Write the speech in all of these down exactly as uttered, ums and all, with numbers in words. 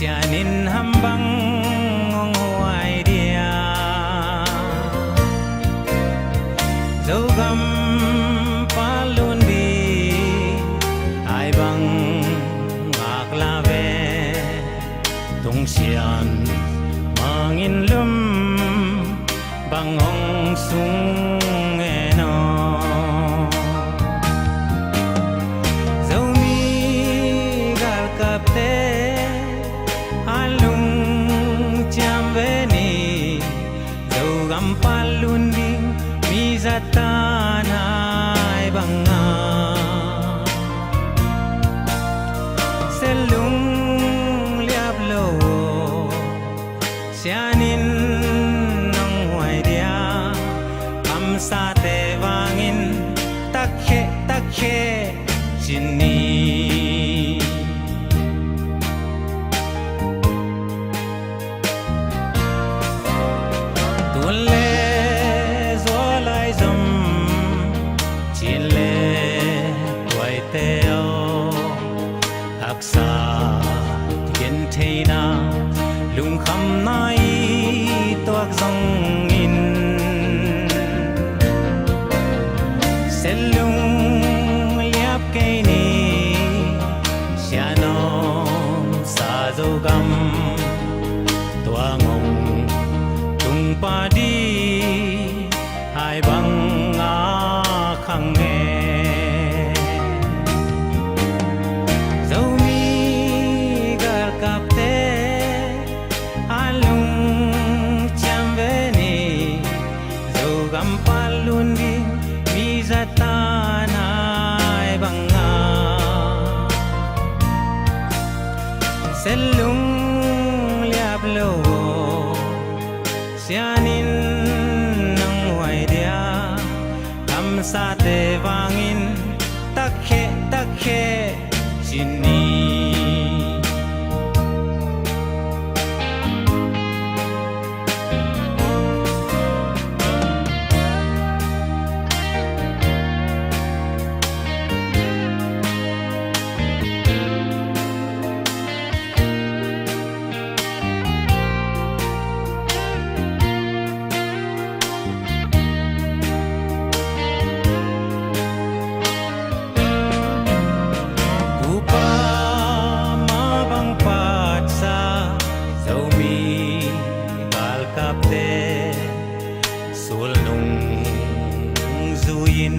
Sianin ham bang hong huai dia, Zogam palun di, ai bang ngak la ve, tung sian mangin lum bang hong sung e no. Zomi galkapte a lungciam ve ni, Zogam palun ding mi zatan ai bang a se lung liap lo. Sianin nong huai dia, kamsate vangin takkhe takkhe cin ni. Tun le zualai zom, cin le tuaite aw, haksa gentheina, lungkhamna i tuak zongin, se lung liap kei ni, sianom sa Zogam, tua ngong tung pa di, ai bang a khang e. Zomi galkapte a lungciam ve ni, Zogam palun ding mi zatan ai bang a se lung liap lo. Sianin nong huai dia, kamsate vangin takkhe takkhe cin ni. Kupa ma bang patsa, Zomi galkapte sulnung zui-in,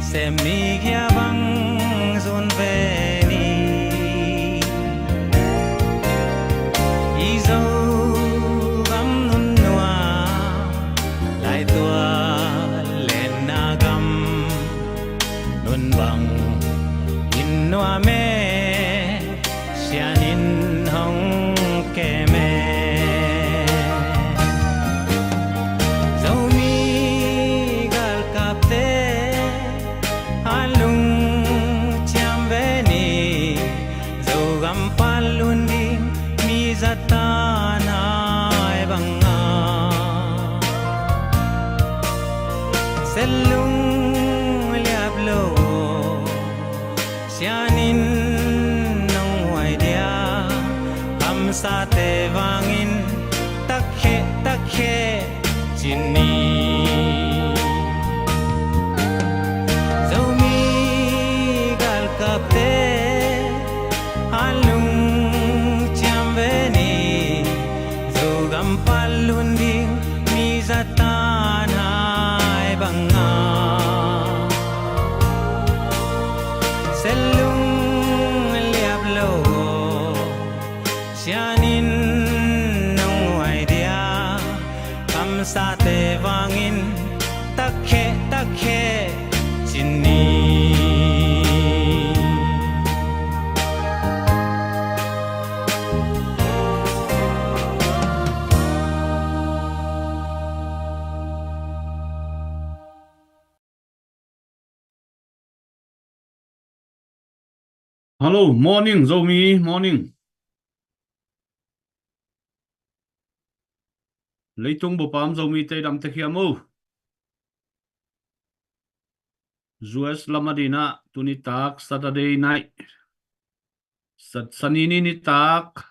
sem ni gia bang zun ve ni. I Zogam nunnua, laitual lenna gam, nun bang in nuam e, sianin hong kem e. Zomi galkapte a lungciam ve ni, Zogam palun ding mi zatan ai bang a se lung liap lo. Sianin nong huai dia, kamsate vangin takkhe takkhe cin ni. Zomi galkapte a lungciam ve ni, Zogam palun ding mi zatan ai bang a se lung liap lo. Sianin nong huai dia, kamsate vangin takkhe takkhe cin ni. Hello, morning, Zomi, morning. Leitung bupam Zomi te dam tek hiam o. U S lam adina tuni tak Saturday night. Sat-, Sani ni nitak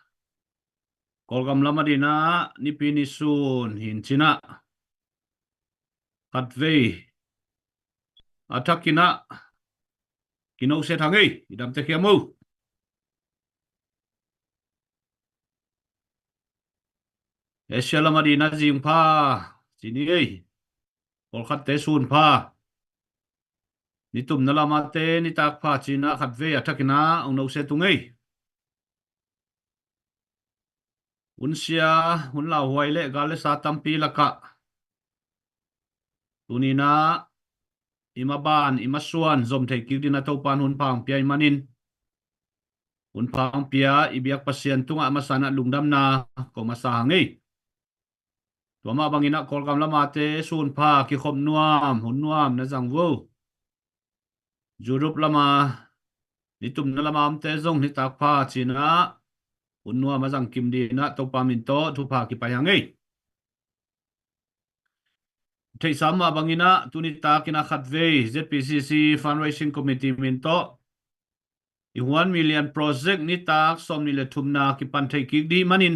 Kawlgam lam adingin ah nipi ni sun hi in cin ah khatvei a thakin ah kinoset hang ei. I damte khiam o. Asia lam adingin ah zing pha ci ni ei. Pawlkhatte sun pha. Nitumna lam ate nitak pha ci in ah khatvei a thakin ah hong noset ung ei. Hun sia, hun lauhuai le gal le sa tampi lakah tuni in ah i maban i masuan zom thei kik dingin ah Topa'n hun pha hong pia ahih manin, hun pha hong pia i biak Pasian tungah a masa in ah lungdamna ko masa hang ei. Tua mah bangin ah Kawlgam lam ate sun pha, kikhop nuam, hun nuam na zang vo. Europe lam a, nitumna lam a omte zong nitak pha ci in ah hun nuam a zang kim dingin ah Topa min tawh thupha kipai hang ei. Theihsa mah bangin ah tuni takin ah khatvei Z P C C Fundraising Committee min tawh i One Million Project nitak sawmnih le thumna kipan thei kik ding ahih manin,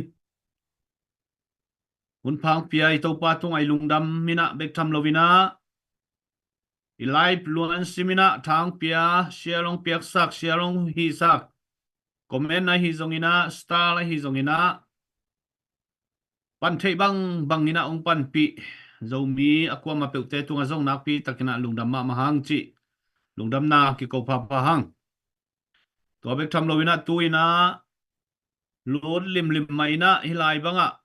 hun pha hong pia i Topa tungah i lungdam in ah bek tham lo in ah, i live luan sim in ah tha hong pia, share hong piaksak, share hong hihsak, comment ahi zongin ah, star ahi zongin ah, pan theih bangbang in ah hong panpih Zomi a kuamah peuhte tungah zong nakpi takin ah lungdam mahmah hang cih lungdamna kiko phapha hang. Tua bek tham lo in ah tu in ah lut limlim mah in ah hih lai bangah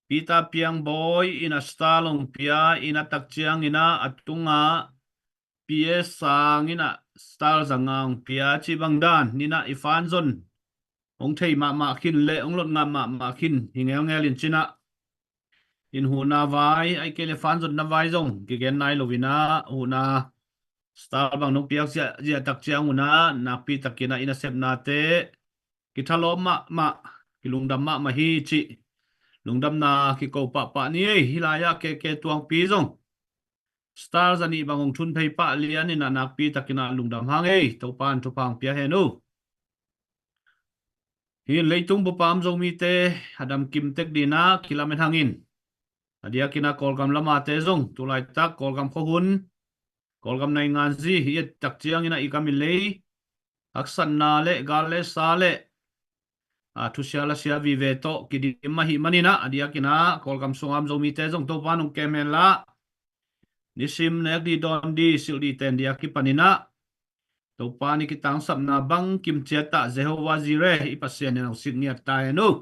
Peter Piang Bawi in ah star hong pia in ah, tak ciangin ah a tungah P A Sang in ah star za nga hong pia cih bang dan in ah i fan zon hong thei mahmah khin le hong lot ngah mahmah khin hi ngelngel in cin ah, in huhna vai, ahih kei leh fan zonna vai zong kigen nai lo in ah, huhna star bang nong piak ziahziah tak ciang un ah nakpi takin ah i nasepnate kithalawp mahmah, kilungdam mahmah hi cih lungdamna kiko pahpah ni ei. Hih lai-ah K K Tuangpi zong star za nih bang hong thun phei pah lian in ah nakpi takin ah lungdam hang ei. Topa'n thupha hong pia hen uh. Hih leitung bup a om Zomite a damkim tek dingin ah kilamen hang in, a diakin ah Kawlgam lam ate zong tulaitak Kawlgam khuahun, Kawlgam nainganzi hi tak ciangin ah i gam i lei haksatna le gal le sa le a thusia lasia vive tawh kidim ahih manin ah, a diakin ah Kawlgam sung a om Zomite zong Topa'n hong kem hen la, nisim nek ding dawn ding silh ding ten ding a kipanin ah Topa'n i kitangsapna bangkim ciat ah Jehovah Jireh i Pasian in hong sik ngiat ta hen uh.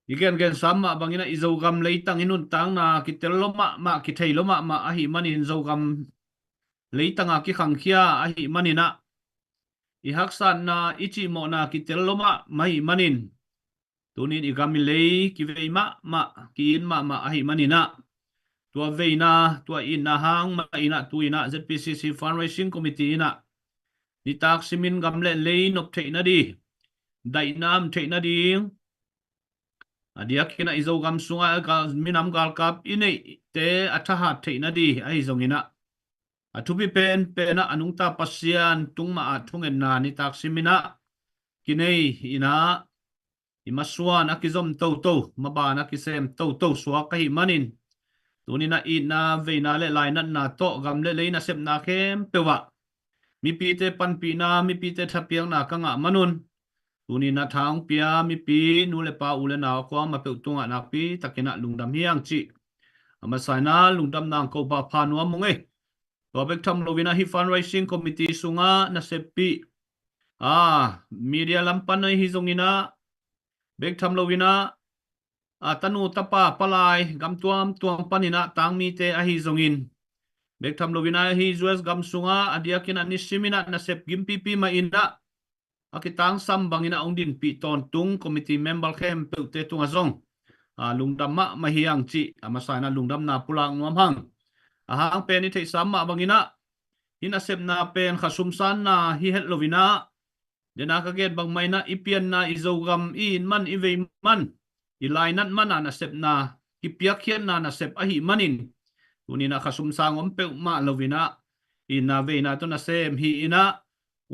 I gengensa mah bangin ah i Zogam leitang i nuntakna kitel lo mahmah, kithei lo mahmah ahih manin, Zogam leitang a kikhangkhia ahih manin ah, i haksatna i cihmawhna kitel lo mahmah ahih manin, tuni in i gam i lei kivei mahmah, ki-it mahmah ahih manin ah, tua veina, tua itna hang mah in ah tu in ah Z P C C Fundraising Committee in ah nitak simin gam le lei nop theih nading, daihna om theih nading, a diakin ah i Zogam sungah gal, minam galkap i neihte a thahat theih nading ahi zongin ah, a thupi penpen ah a nungta Pasian tung mah ah thungetna nitak simin ah kinei in ah, i masuan a kizom toto, maban a kisem toto suak ahih manin, tuni in ah itna, veina le lainatna tawh gam le lei nasepna khempeuh ah mipite panpihna, mipite thapiakna ka ngah man un, tuni in ah tha hong pia mipi, nu le pa, u le nau a kuamah peuh tungah nakpi takin ah lungdam hi hang cih a masa in ah lungdamna hong ko pahpha nuam ung ei. Tua bek tham lo in ah hih Fundraising Committee sungah naseppih, a, media lam pan ahi zongin ah, bek tham lo in ah, a, tanu tapa palai gam tuamtuam panin ah tangmite ahi zongin, bek tham lo in ah hih U S gam sungah a diakin ah nisimin ah nasep gimpipi mah in ah a kitangsam bangin ah hong dinpih tawntung committee member khempeuhte tungah zong, a, lungdam mahmah hi hang cih a masa in ah lungdamna pulak nuam hang. A hang pen i theihsa mah bangin ah hih nasepna pen khasum sanna hi het lo in ah, den a ka gen bang mah in ah i pianna, i Zogam i it man, i vei man, i lainat man a nasepna, kipiakkhiatna nasep ahih manin, tuni in ah khasum sang om peuhmah lo in ah, itna veina tawh nasem hi in ah,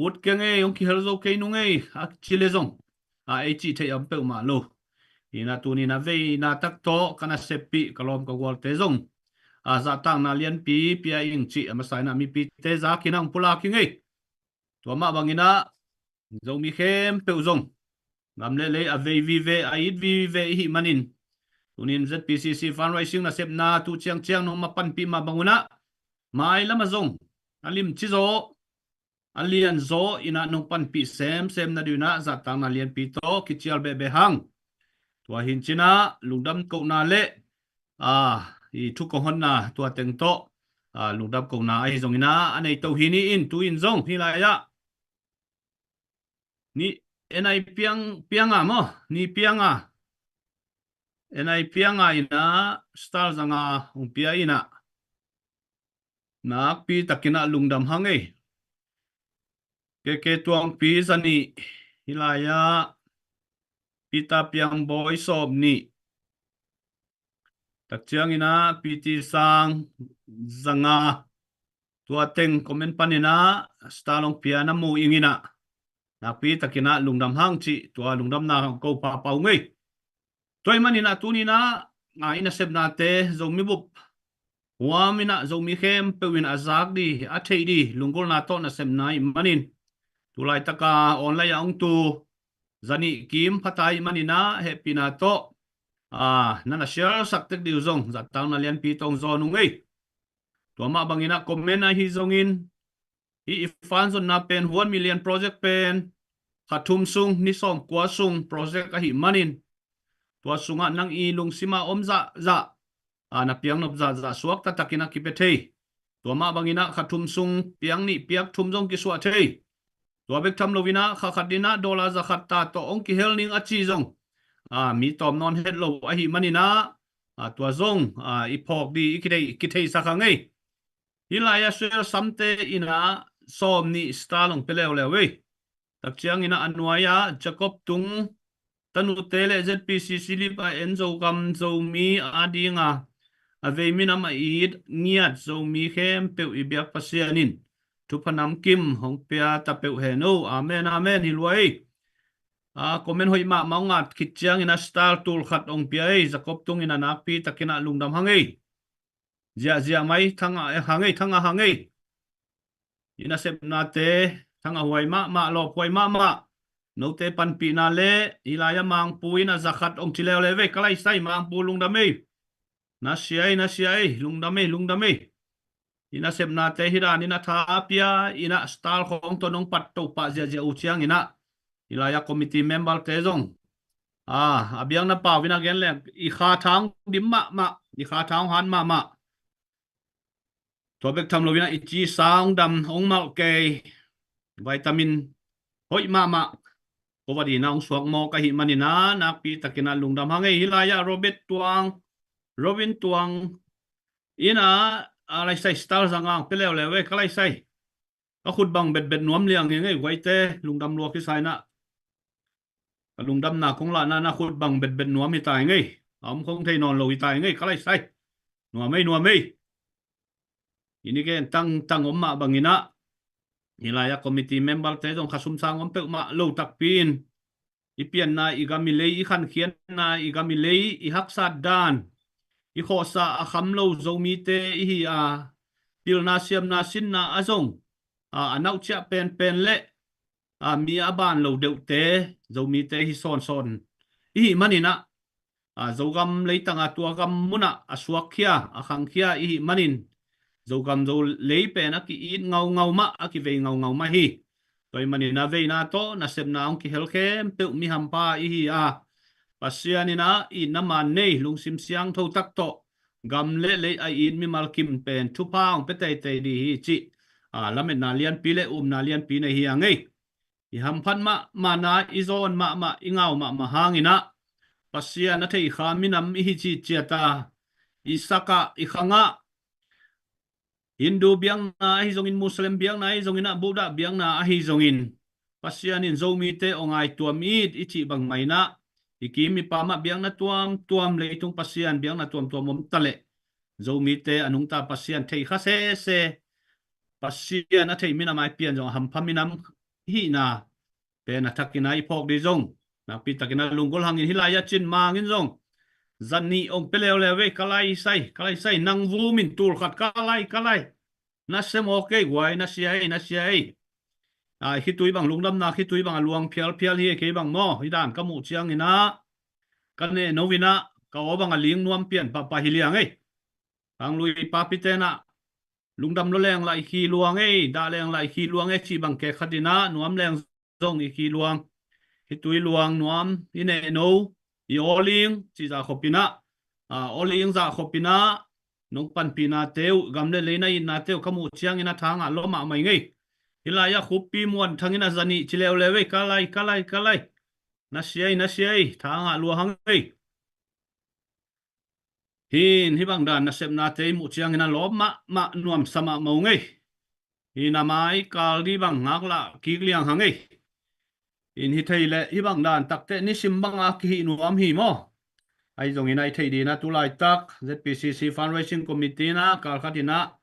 ut keng ei, hong kihel zo kei nung ei a ci leh zong, a ei cih theih a om peuhmah lo. Hi-in ah tuni-in ah veina tak tawh ka naseppih ka lawm ka gualte zong a zahtakna lianpi pia ing cih a masa-in ah mipite zak hi-in ah hong pulak hi ing ei. Tua mah bangin ah Zomi khempeuh zong gam le lei a vei vive, a it vive i hih manin, tuni-in Z P C C fundraising nasepna tu ciangciang nong mah panpih mah bang un ah mailam ah zong a limci zaw, a lian zaw in ah nong panpih semsem nading un ah zahtakna lianpi tawh kicial behbeh hang. Tua hi-in cin ah lungdam kohna le a, i thu kong honna tua teng tawh a, lungdam kohna ahi zongin ah a nei to hi ni in, tu-in zong hih lai-ah ni, en ai piang, piang a maw, ni piang a, en ai piang a in ah star zanga hong pia in ah nakpi takin ah lungdam hang ei. K K Tuangpi za nih, hih lai-ah Peter Piang Bawi sawm nih, tak ciangin ah P T Sang zanga, tua teng comment panin ah star hong pia na mu ing in ah nakpi takin ah lungdam hang cih tua lungdamna hong ko pahpah ung ei. Tua ahih manin ah tuni-in ah a, i nasepnate Zomi bup huam in ah Zomi khempeuh in a zak ding, a theih ding lunggulhna tawh nasepna ahih manin, tu laitak a online ah hong tu za nih kim pha ta ahih manin ah hehpihna tawh a, na na share sak tek ding uh zong zahtakna lianpi tawh hong zawn ung ei. Tua mah bangin ah comment ahi zongin, hih i fan zonna pen one million project pen kha thum sung, ni sawmkua sung project ahih manin, tua sungah nang i lungsim a om zahzah a, na piaknop zahzah suakta takin a kipia thei. Tua mah bangin ah kha thum sung piak nih piak thum zong kisuah thei. Tua bek tham loin ah kha khat in ah dollar za khat ta tawh hong kihel ning a ci zong a, mi tawm nawn het lo ahih manin ah a, tua zong a, i phawk ding i kithei, kitheisak hang ei. Hih lai-ah Suel Samte in ah sawm nih star hong pia leuleu ei. Tak ciangin ah a nuai-ah Jacob Tung, tanute le Z P C C lip a en Zogam Zomi a ding a, a vei minam a it ngiat Zomi khempeuh i biak Pasian in thupha namkim hong pia ta peuh hen o. Amen, amen. Hi lua ei. A, comment hoih mahmah hong at khit ciangin ah star tul khat hong pia ei. Jacob Tung in ah nakpi takin ah lungdam hang ei. Ziahziah mai, thang a, eh, hang ei, thang a hang ei. I nasepnate thang a huai mahmah, lawp huai mahmah. Note panpihna le hih lai-ah Mangpu in ah za khat hong ci leuleu ei, ka laisai Mangpu lungdam ei. Na sia ei, na sia ei, lungdam ei, lungdam ei. I nasepnate hih dan in ah tha pia in ah star khawng tawh nong pat to pah ziahziah uh ciangin ah hih lai-ah committee memberte zong a, a biakna pau in ah gen leng i kha tha hong dim mahmah, i kha tha hong han mahmah. Tua bek tham loin ah i ci sa hong dam, hong malh kei, vitamin hoih mahmah, covid in ah hong suak mawk ahih manin ah nakpi takin ah lungdam hang ei. Hih lai-ah Robert Tuang, Robin Tuang in ah, a, laisai star zanga hong pia leuleu ei, ka laisai. Ka khut bang betbet nuam liang hi ing ei, guaite, lungdam lua kisa in ah. Ka lungdamna kong lahna na khut bang betbet nuam hi ta ing ei. A om khong thei nawn lo hi ta ing ei, ka laisai. Nuam ei, nuam ei. I ni gen tangtang om mah bangin ah hih lai-ah committee memberte zong kha sum sang om peuhmah lo takpi in i pianna i gam i lei, i khankhiatna i gam i lei, i haksat dan, i khawhsa a kham lo Zomite i hi a, pilna siamna sinna a zong a, a nauhciah penpen le a, mi a ban lo deuhte Zomite hi sawnsawn i hih manin ah a, Zogam leitang a tua gam munah a suakkhia, a khangkhia i hih manin Zogam Zolei pen a ki-it ngaungau mah, a kivei ngaungau mah hi. Tua ahih manin a veina tawh nasepna hong kihel khempeuh mi hampha i hi a, Pasian in ah itna man nei, lungsim siangtho tak tawh gam le lei a it mimal kim pen thupha hong pia teitei ding hi cih a, lametna lianpi le upna lianpi nei hi a ngei. I hamphat mahmahna, i zawn mahmah, i ngau mahmah hangin ah Pasian a theikha minam i hi citciat a, i sakah, i khangah, Hindu biakna ahi zongin, Muslim biakna ahi zongin ah, Buddha biakna ahi zongin, Pasian in Zomite aw ngaituam it i cih bangmah in ah, i kim i pam ah biakna tuamtuam, leitung Pasian biakna tuamtuam om taleh Zomite a nungta Pasian theikha sese, Pasian a thei minam a i pian zong a hampha minam hihna pen a thakin a i phawk ding zong Nakpi takin a lunggulh hangin hih lai-ah Cin Mang in zong zanih ong pia leuleu ei. Ka lai sai, ka lai sai, nang vum in tul khat ka lai, ka lai. Na sem aw kei guai, na sia ei, na sia ei. A, khitui bang lungdamna, khitui bang a luang phialphial hi kei bang maw. Hih dan ka muh ciangin ah ka neh no in ah ka aw bang a ling nuam pian pahpah hi liang ei. Khanglui papi ten ah lungdam lo leng lah i khi luang ei, dah leng lah i khi luang ei cih bang kei khat in ah nuam leng zong i khi luang. Khitui luang nuam, i neh no, i aw ling cih zah khop in ah, a, aw ling zah khop in ah nong panpihna te uh, gam le lei na itna te uh ka muh ciangin a tha ngah lua mahmah ing ei. Hih lai-ah Khuppi Muan Thang in a zanih ci leuleu ei, ka lai, ka lai, ka lai. Na sia ei, na sia ei, tha ngah lua hang ei. Hin hih bang dan nasepnate i muh ciangin a lawp mahmah, nuamsa mahmah ung ei. Hin a mai kal di bang ngaklah kik liang hang ei. In hi thei leh hih bang dan takteh nisim banga kihih nuam hi maw. Ahi zongin a i theih dinah tulaitak Z P C C Fundraising Committee inah kal khat inah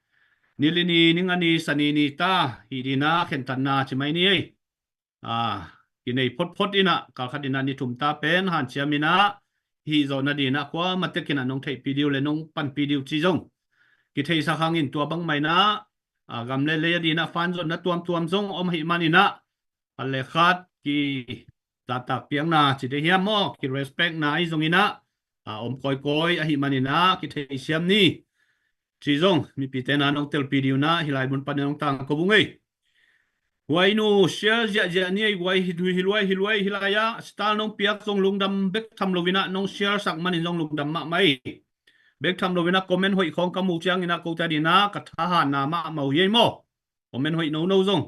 ni li ni, ni nga ni, sani ni ta hih dinah khentatna ci mai ni ei. A, kinei photphot inah kal khat inah ni thum ta pen hanciam inah hih zawh nadinah kuamah tek inah nong theihpih dih uh le nong panpih dih uh ci zong kitheihsak hangin tua bangmah inah, a, gam le lei a dinah fan zonna tuamtuam zong om ahih maninah khat le khat kizahtak piakna ci dih hiam maw, kirespectna ahi zonginah, a, om kawikawi ahih maninah kitheisiam ni ci zong mipite na nong telpih dih unah hih lai mun panin nong tangko ung ei. Huai nu, share ziahziah ni ei, huai hi, hi luai, hi luai, hih lai-ah star nong piak zong lungdam bek tham loinah nong share sak manin zong lungdam mahmah ei. Bek tham loinah comment hoih khawng ka muh cianginah kote dinah ka thahatna mahmah uh hi ei maw. Comment hoih nono zong,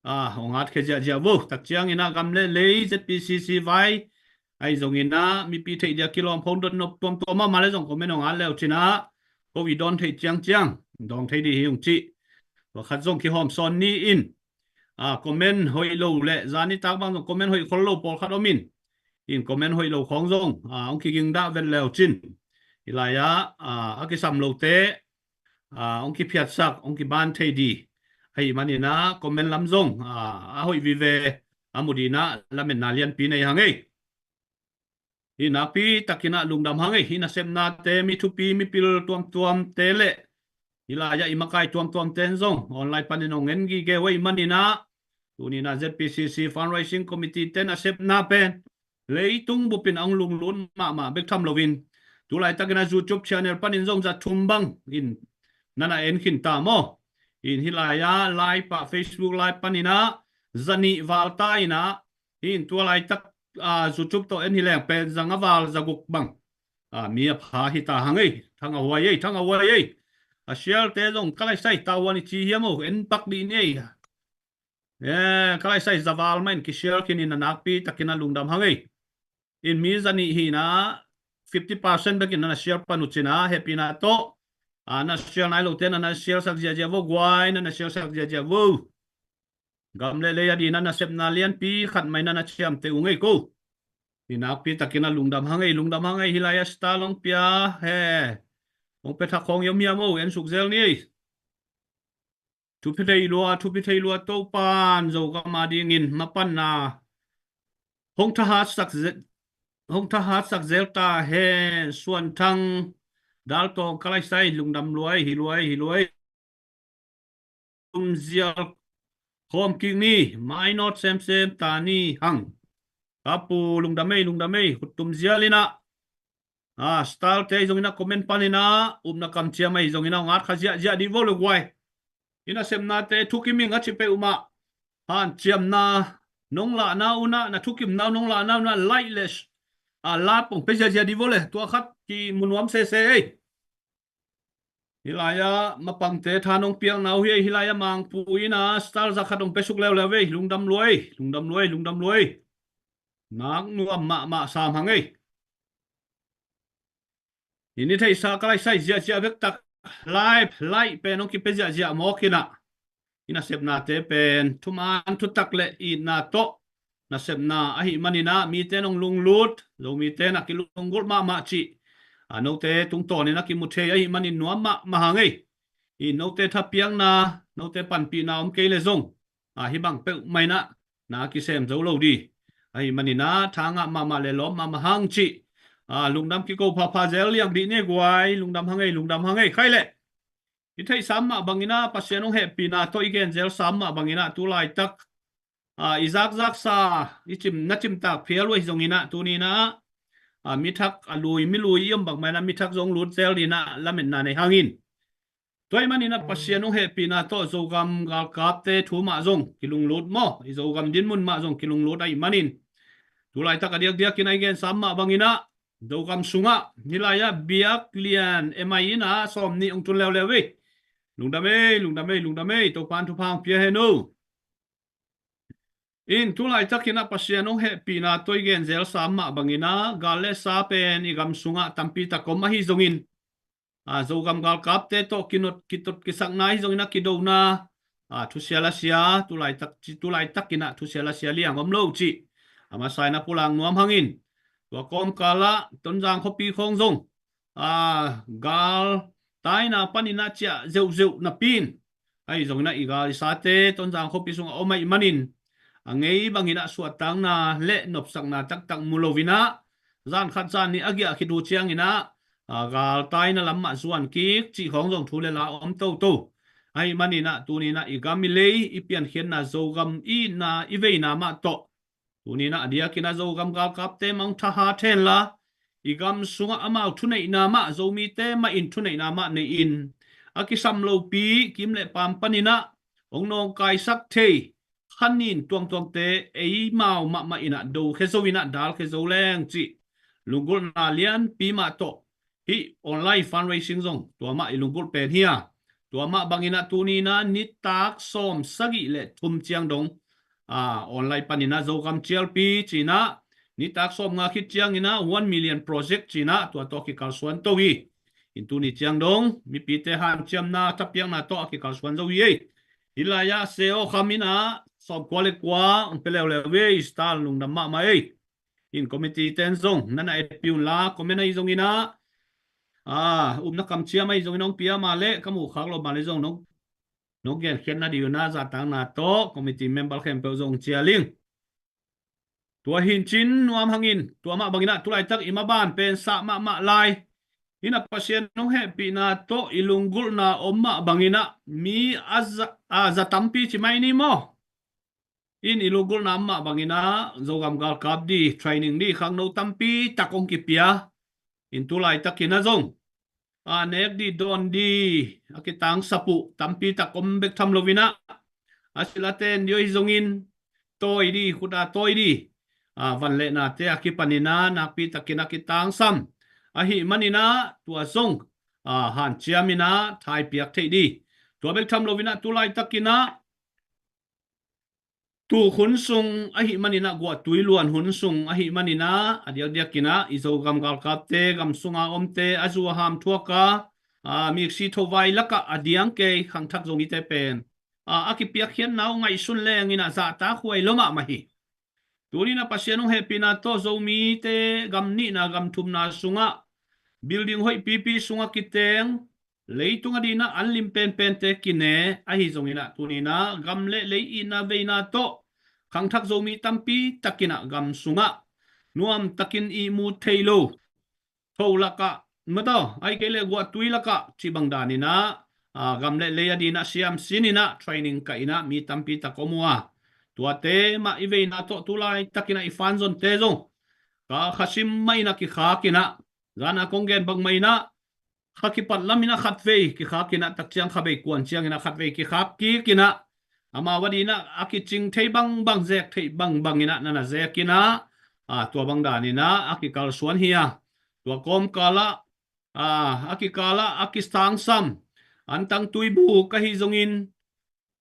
a, hong at khia ziahziah vo. Tak cianginah gam le lei Z P C C vai ahi zonginah mipi theih dia kilawm khawng dot nop tuamtuam mahmah le zong comment hong at leu cinah ko i dawn theih ciangciang dawng thei dih hi ung cih. Tua khat zong kihawm sawn ni in, a, comment hoih lo le zanitak bang zong comment hoih khol lo pawlkhat om in, in comment hoih lo khawng zong, a, hong kiging dah vet leu cin hih lai-ah, a, a kisam lote, a, hong kiphiatsak, hong kiban thei dih ahih maninah comment lam zong, a, a hoih vive a mu dinah lametna lianpi nei hang ei. Hih nakpi takinah lungdam hang ei. Hih nasepnate mi thupi mipil tuamtuamte le hih lai-ah i makai tuamtuamte in zong online panin hong en gige uh ahih maninah tuninah Z P C C Fundraising Committee te nasepna pen leitung bupin a hong lunglut mahmah bek tham loin tulaitakinah YouTube channel panin zong za thum bang in nana en khin ta maw. In hih lai-ah live ah, Facebook live paninah zanih val ta inah, in tua laitak, a, YouTube tawh en hi leng pen zanga val zaguk bang, a, mi a pha hi ta hang ei. Thang a huai ei, thang a huai ei. A share te zong ka lai sai ta huan i ci hiam o, en pak dih ni ei. E, ka lai sai za val mah in ki share khin in a nakpi takinah lungdam hang ei. In mi zanih hinah fifty percent bekin nana share pan uh cinah hehpihna tawh, a, na share nai lote nana share sak ziahziah vo guai, nana share sak ziahziah vo. Gam le lei a dinah nasepna lianpi khat mah inah na ciamteh uh ngei ko. Hih nakpi takinah lungdam hang ei, lungdam hang ei. Hih lai-ah star long pia he, hong pia thak khawng i om hiam o, en suk zel ni ei. Thupi thei lua, thupi thei lua. Topan Zogam a dingin mapanna hong thahatsak ze-, hong thahatsak zel ta hen. Suan Thang Dal Tawng ka lai sai, lungdam luai, hi luai, hi luai. Tum zial khawm kik ni, mainawt semsem ta ni hang. Ka pu lungdam ei, lungdam ei, khut tum zial inah, a, star te ahi zonginah comment paninah upna kamciam ahi zonginah hong at kha ziahziah dih vo le guai. Hih nasepnate thukim ing a ci peuhmah hanciamna nong lahna unah, na thukimna uh nong lahna unah like le, a, lap hong pia ziahziah dih vo le. Tua khat kimu nuam sese ei. Hih lai-ah mapangte tha nong piakna uh hi ei. Hih lai-ah Mangpu inah star za khat hong pia suk leuleu ei. Lungdam luai, lungdam luai, lungdam luai. Nak nuam mahmah sam hang ei. In i theihsa ka lai sai ziahziah vektak live, like pen hong kipia ziahziah mawk inah, i nasepnate pen thuman thutak le itna tawh nasepna ahih maninah mite in hong lunglut, Zomite in a kilunggulh mahmah cih, a, note tungtawnin a kimu thei ahih manin nuam mahmah hang ei. I note thapiakna, note panpihna om kei le zong, a, hih bang peuhmah inah na kisem zo lo dih. Ahih manin ah tha ngah mahmah le lawm mahmah hang cih, a, lungdam kiko phapha zel liang dih ni guai. Lungdam hang ei, lungdam hang ei. Khai leh i theihsa mah bangin ah Pasian hong hehpihna tawh i gen zelsa mah bangin ah tu laitak, a, i zakzaksa, i cim, na cimtak phial uh ahi zongin ah tuni-in ah, a, mi thak, a lui, mi lui i om bang mah in ah mi thak zong lut zel ding in ah lametna nei hang in. Tua ahih manin ah Pasian hong hehpihna tawh Zogam galkapte thu mah zong kilunglut maw, i Zogam dinmun mah zong kilunglut ahih manin, tu laitak a diakdiak in a i gensa mah bangin ah Zogam sungah hih lai-ah biaklian M I in ah sawmnih hong tun leuleu ei. Lungdam ei, lungdam ei, lungdam ei. Topa'n thupha hong pia hen o. In tu laitakin ah Pasian hong hehpihna tawh i gen zelsa mah bangin ah gal le sa pen i gam sungah tampi tak om ahi zongin, a, Zogam galkapte tawh kinot, kitot kisakna ahi zongin ah kidona, a, thusia lasia, tu laitak, tu laitakin ah thusia lasia liang om lo cih a masa in ah pulak nuam hang in. Tua kawmkal ah Tonzang khuapi khawng zong, a, galtaina panin ah ciah zeuhzeuh napi in, ahi zongin ah i gal i sate Tonzang khuapi sungah om ahih manin, a ngei bangin ah suahtakna le nopsakna taktak mu lo in ah, zan khat zan nih a giah khit uh ciangin ah, a, galtaina lam mah zuan kik cih khawng zong thu le la om toto. Ahih manin ah tuni-in ah i gam i lei, i piankhiatna Zogam i itna i veina mah tawh tuni-in ah a diakin ah Zogam galkapte mah hong thahat hen la, i gam sungah amau thuneihna mah, Zomite mah in thuneihna mah nei in, a kisam lopi kim le paam panin ah hong nawngkaisak thei khanin tuangtuangte eimau mahmah in ah dokhia zo in ah dalkhia zo leng cih lunggulhna lianpi mah tawh hih online fundraising zong tua mah i lunggulh pen hi a. Tua mah bangin ah tuni-in ah nitak sawm sagih le thum ciang dong, a, online panin ah Zogam cialpi ci-in ah nitak sawmnga khit ciangin ah one million project ci-in ah tua tawh a kikalsuan to hi. In tuni ciang dong mipite hanciamna thapiakna tawh a kikalsuan zo hi ei. Hih lai-ah Seo Kham in ah sawmkua le kua hong pia leuleu ei. Star, lungdam mahmah ei. In committee ten zong na na etpih un la, comment ahi zongin ah, a, upna kamciam ahi zongin hong pia mah leh, ka muh khak lo mah leh zong nong, nong genkhiat nading un ah zahtakna tawh committee member khempeuh zong cial ing. Tua hi in cin nuam hang in, tua mah bangin ah tu laitak i maban pen sah mahmah lai. In ah Pasian hong hehpihna tawh i lunggulhna om mah bangin ah mi a za, a za tampi ci mai ni maw. In i lunggulhna mah bangin ah Zogam galkap ding training ding khangno tampi tak hong kipia. In tu laitakin ah zong, a, nek ding dawn ding a kitangsap uh tampi tak om bek tham lo in ah, a sil a ten ding ahi zongin, tawi ding, khut a tawi ding, a, van le nate a kipanin ah nakpi takin a kitangsam ahih manin ah tua zong, a, hanciam in ah thaipiak theih ding. Tua bek tham lo in ah tu laitakin ah tuk hun sung ahih manin ah, guahtui luan hun sung ahih manin ah, a diakdiakin ah i Zogam galkapte, gam sunga omte, a zu a ham thuak a, a, miksi thovai lakah a diang kei khangthak Zomite pen, a, a kipiakkhiatna uh ngaihsun leng in ah zahtak huai lua mahmah hi. Tuni-in ah Pasian hong hehpihna tawh Zomite gam nihna gam thumna sungah building hoih pipi sungah kiteng, leitung a dingin ah an lim penpente kine ahi zongin ah tuni-in ah gam le lei itna veina tawh khangthak Zomi tampi takin ah gam sungah nuam takin ihmu thei lo, tho lakah, mataw, ahih kei leh guahtui lakah cih bang danin ah, a, gam le lei a dingin ah siamsin in ah training kah in ah mi tampi tak om uh a, tuate mah i veina tawh tu laitakin ah i fanzonte zong kha, kha sim mah in ah kikhak in ah, zan a kong gen bang mah in ah, kha kipat lam in ah khatvei kikhak in ah, tak ciang kha bei kuan ciangin ah khatvei kikhak kik in ah, amau a dingin ah a kicing thei bangbang, zek thei bangbang in ah na na zek in ah, a, tua bang danin ah a kikalsuan hi a. Tua kawmkal ah, a, a kikal ah a kitangsam antang tuibuk ahi zongin,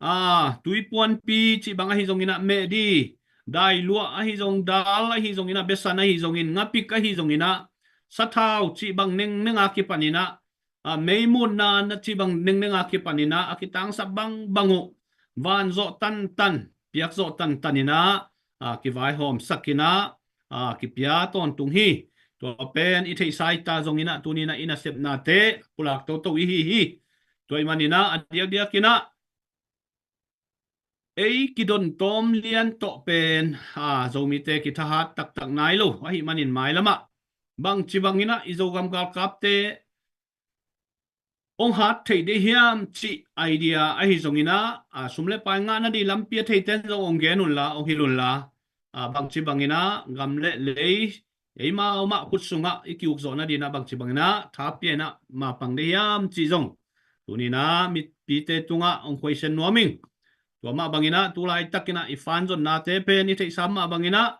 a, tuipuanpi cih bang ahi zongin ah meh ding, dailuah ahi zong, dal ahi zongin ah, besan ahi zongin, ngapik ahi zongin ah, sathau cih bang nengneng a kipanin ah, a, meimutna na cih bang nengneng a kipanin ah a kitangsap bangbang uh vanzawh tantan, piakzawh tantan in ah, a, kivaihawmsak in ah, a, kipia tawntung hi. Tua pen i theihsa i ta zongin ah tuni-in ah i nasepnate pulak toto i hi hi. Tua ahih manin ah a diakdiakin ah ei kidon tawm lian tawh pen, a, Zomite kithahat taktak nai lo ahih manin mailamah bangci banginah i Zogam galkapte hong hat theih dih hiam cih idea ahi zonginah, a, sum le pai ngahna dih lampi a theiten zong hong gen unla, hong hilh unla, a, bangci banginah gam le lei eimau mah khut sungah i kiuk zawhna dinah bangci banginah tha pia inah mapang dih hiam cih zong tuninah mipite tungah hong khuaisen nuam ing. Tua mah banginah tu laitakinah i fan zonnate pen i theihsa mah banginah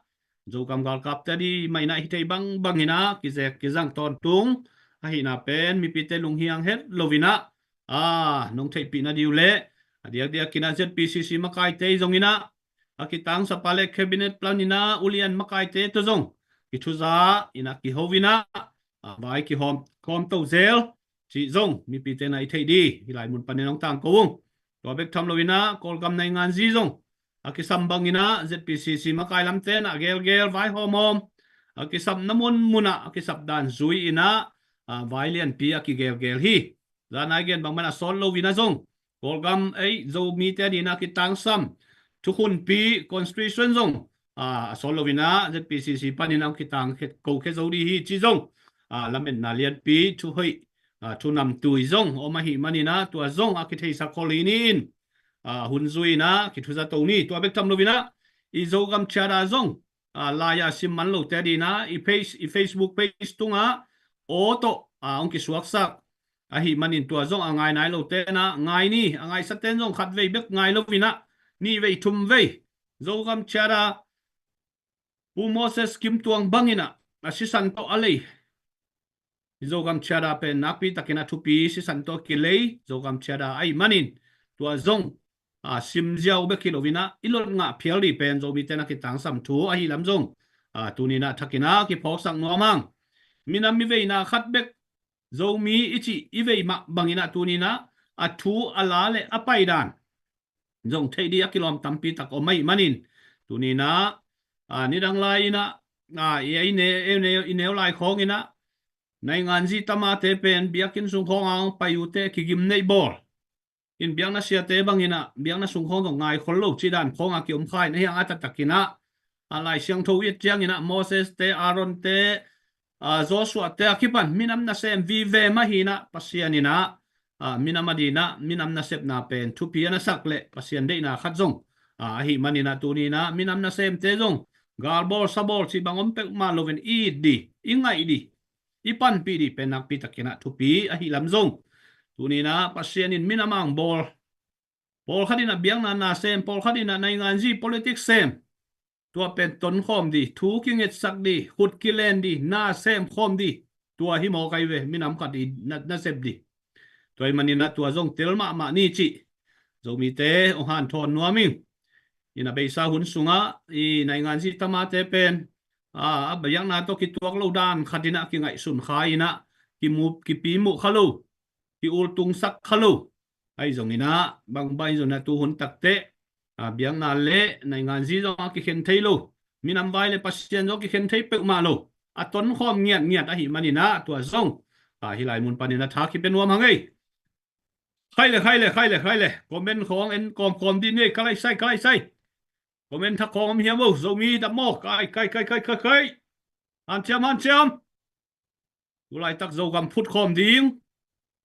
Zogam galkapte a dih mah inah hi thei bang banginah kizek kizang tawntung ahihna pen mipite lunghiang het loinah, a, nong theihpih na dih uh leh a diakdiakinah Z P C C makaite i zonginah a kitangsapa le cabinet plan inah ulian makaite tawh zong kithuza inah kiho inah, a, vai kihawm khawm to zel cih zong mipite na i theih dih hih lai mun panin hong tangko ung. Tua bek tham loinah Kawlgam nainganzi zong a kisam banginah Z P C C makai lamte na gelgel vai hawmhawm a kisapna munmunah a kisap dan zui inah, a, vai lianpi a kigelgel hi. Zanai gen bangman a sawt loinah zong Kawlgam ei Zomite a dinah kitangsam thukhunpi constitution zong, a, a sawt loinah Z P C C paninah hong kitang khe, ko khe zo dih hi cih zong, a, lametna lianpi thuhoih, a, thunamtui zong om ahih maninah tua zong a kitheihsak khol hi ni in, a, hun zui inah kithuza to ni. Tua bek tham loinah i Zogam Charter zong, a, lai-ah sim man lote a dinah i page, i Facebook page tungah aw tawh, a, hong kisuaksak ahih manin tua zong a ngai nai lote na ngai ni, a ngaisaten zong khat vei bek ngai loinah nih vei thum vei Zogam Charter Pu Moses Kim Tuang banginah a sisan tawh a lei i Zogam Charter pen nakpi takinah thupi sisan tawh kilei Zogam Charter ahih manin tua zong, a, simziau bek hi loinah i lot ngah phial dih pen Zomite na kitangsam thu ahih lam zong, a, tuninah thakinah kiphawksak nuam hang. Minam i veina khat bek Zomi i cih i vei mah banginah tuninah a thu a la le a paidan zong theih dih a kilawm tampi tak om ahih manin tuninah, a, nidang lai-inah, a, i, i, ne, i, ne, i neu lai khawnginah nainganzi tamate pen biakinn sung khawngah hong pai uhte kigim neih bawl in biakna siate banginah biakna sung khawng zong ngai khol lo cih dan khawngah kiom kha in ahiang a taktakinah, a, Lai Siangtho i et cianginah Moses te, Aaron te, a, Joshua te a kipan minam nasem vive mah hinah Pasian inah, a, minam a dinah minam nasepna pen thupi a nasak leh Pasian deihna khat zong, a, ahih maninah tuninah minam nasemte zong galbawl sabawl cih bang om peuhmah loin i it dih, i ngaih dih, i panpih dih pen nakpi takinah thupi ahih lam zong tuninah Pasian in minam ang bawl, pawlkhat inah biakna na sem, pawlkhat inah nainganzi politics sem, tua pen tonkhawm dih, thu kingetsak dih, khut kilen dih, na semkhawm dih, tua hi mawk ahi ve, minam khat i na, nasep dih. Tua ahih maninah tua zong tel mahmah ni cih Zomite hong hanthawn nuam ing. Inah beisa hun sungah i nainganzi tamate pen, a, a biakna tawh kituak lo dan khatinah kingaihsun kha inah kimu, kipimuh kha lo, ki-ultungsak kha lo ahi zonginah bangbang ahi zonginah tu hun takteh, a, biakna le nainganzi zong a kikhen thei lo, minam vai le Pasian zong a kikhen thei peuhmah lo, a tonkhawm ngiatngiat ahih maninah tua zong, a, hih lai mun paninah tha kipia nuam hang ei. Khai le, khai le, khai le, khai le. Comment khawng en kawmkawm dih ni ei, ka laisai, ka laisai. Comment thak khawng om hiam o, Zomi dam maw? Kai, kai, kai, kai, kai, kai. Hanciam, hanciam. Tu laitak Zogam phutkhawm ding.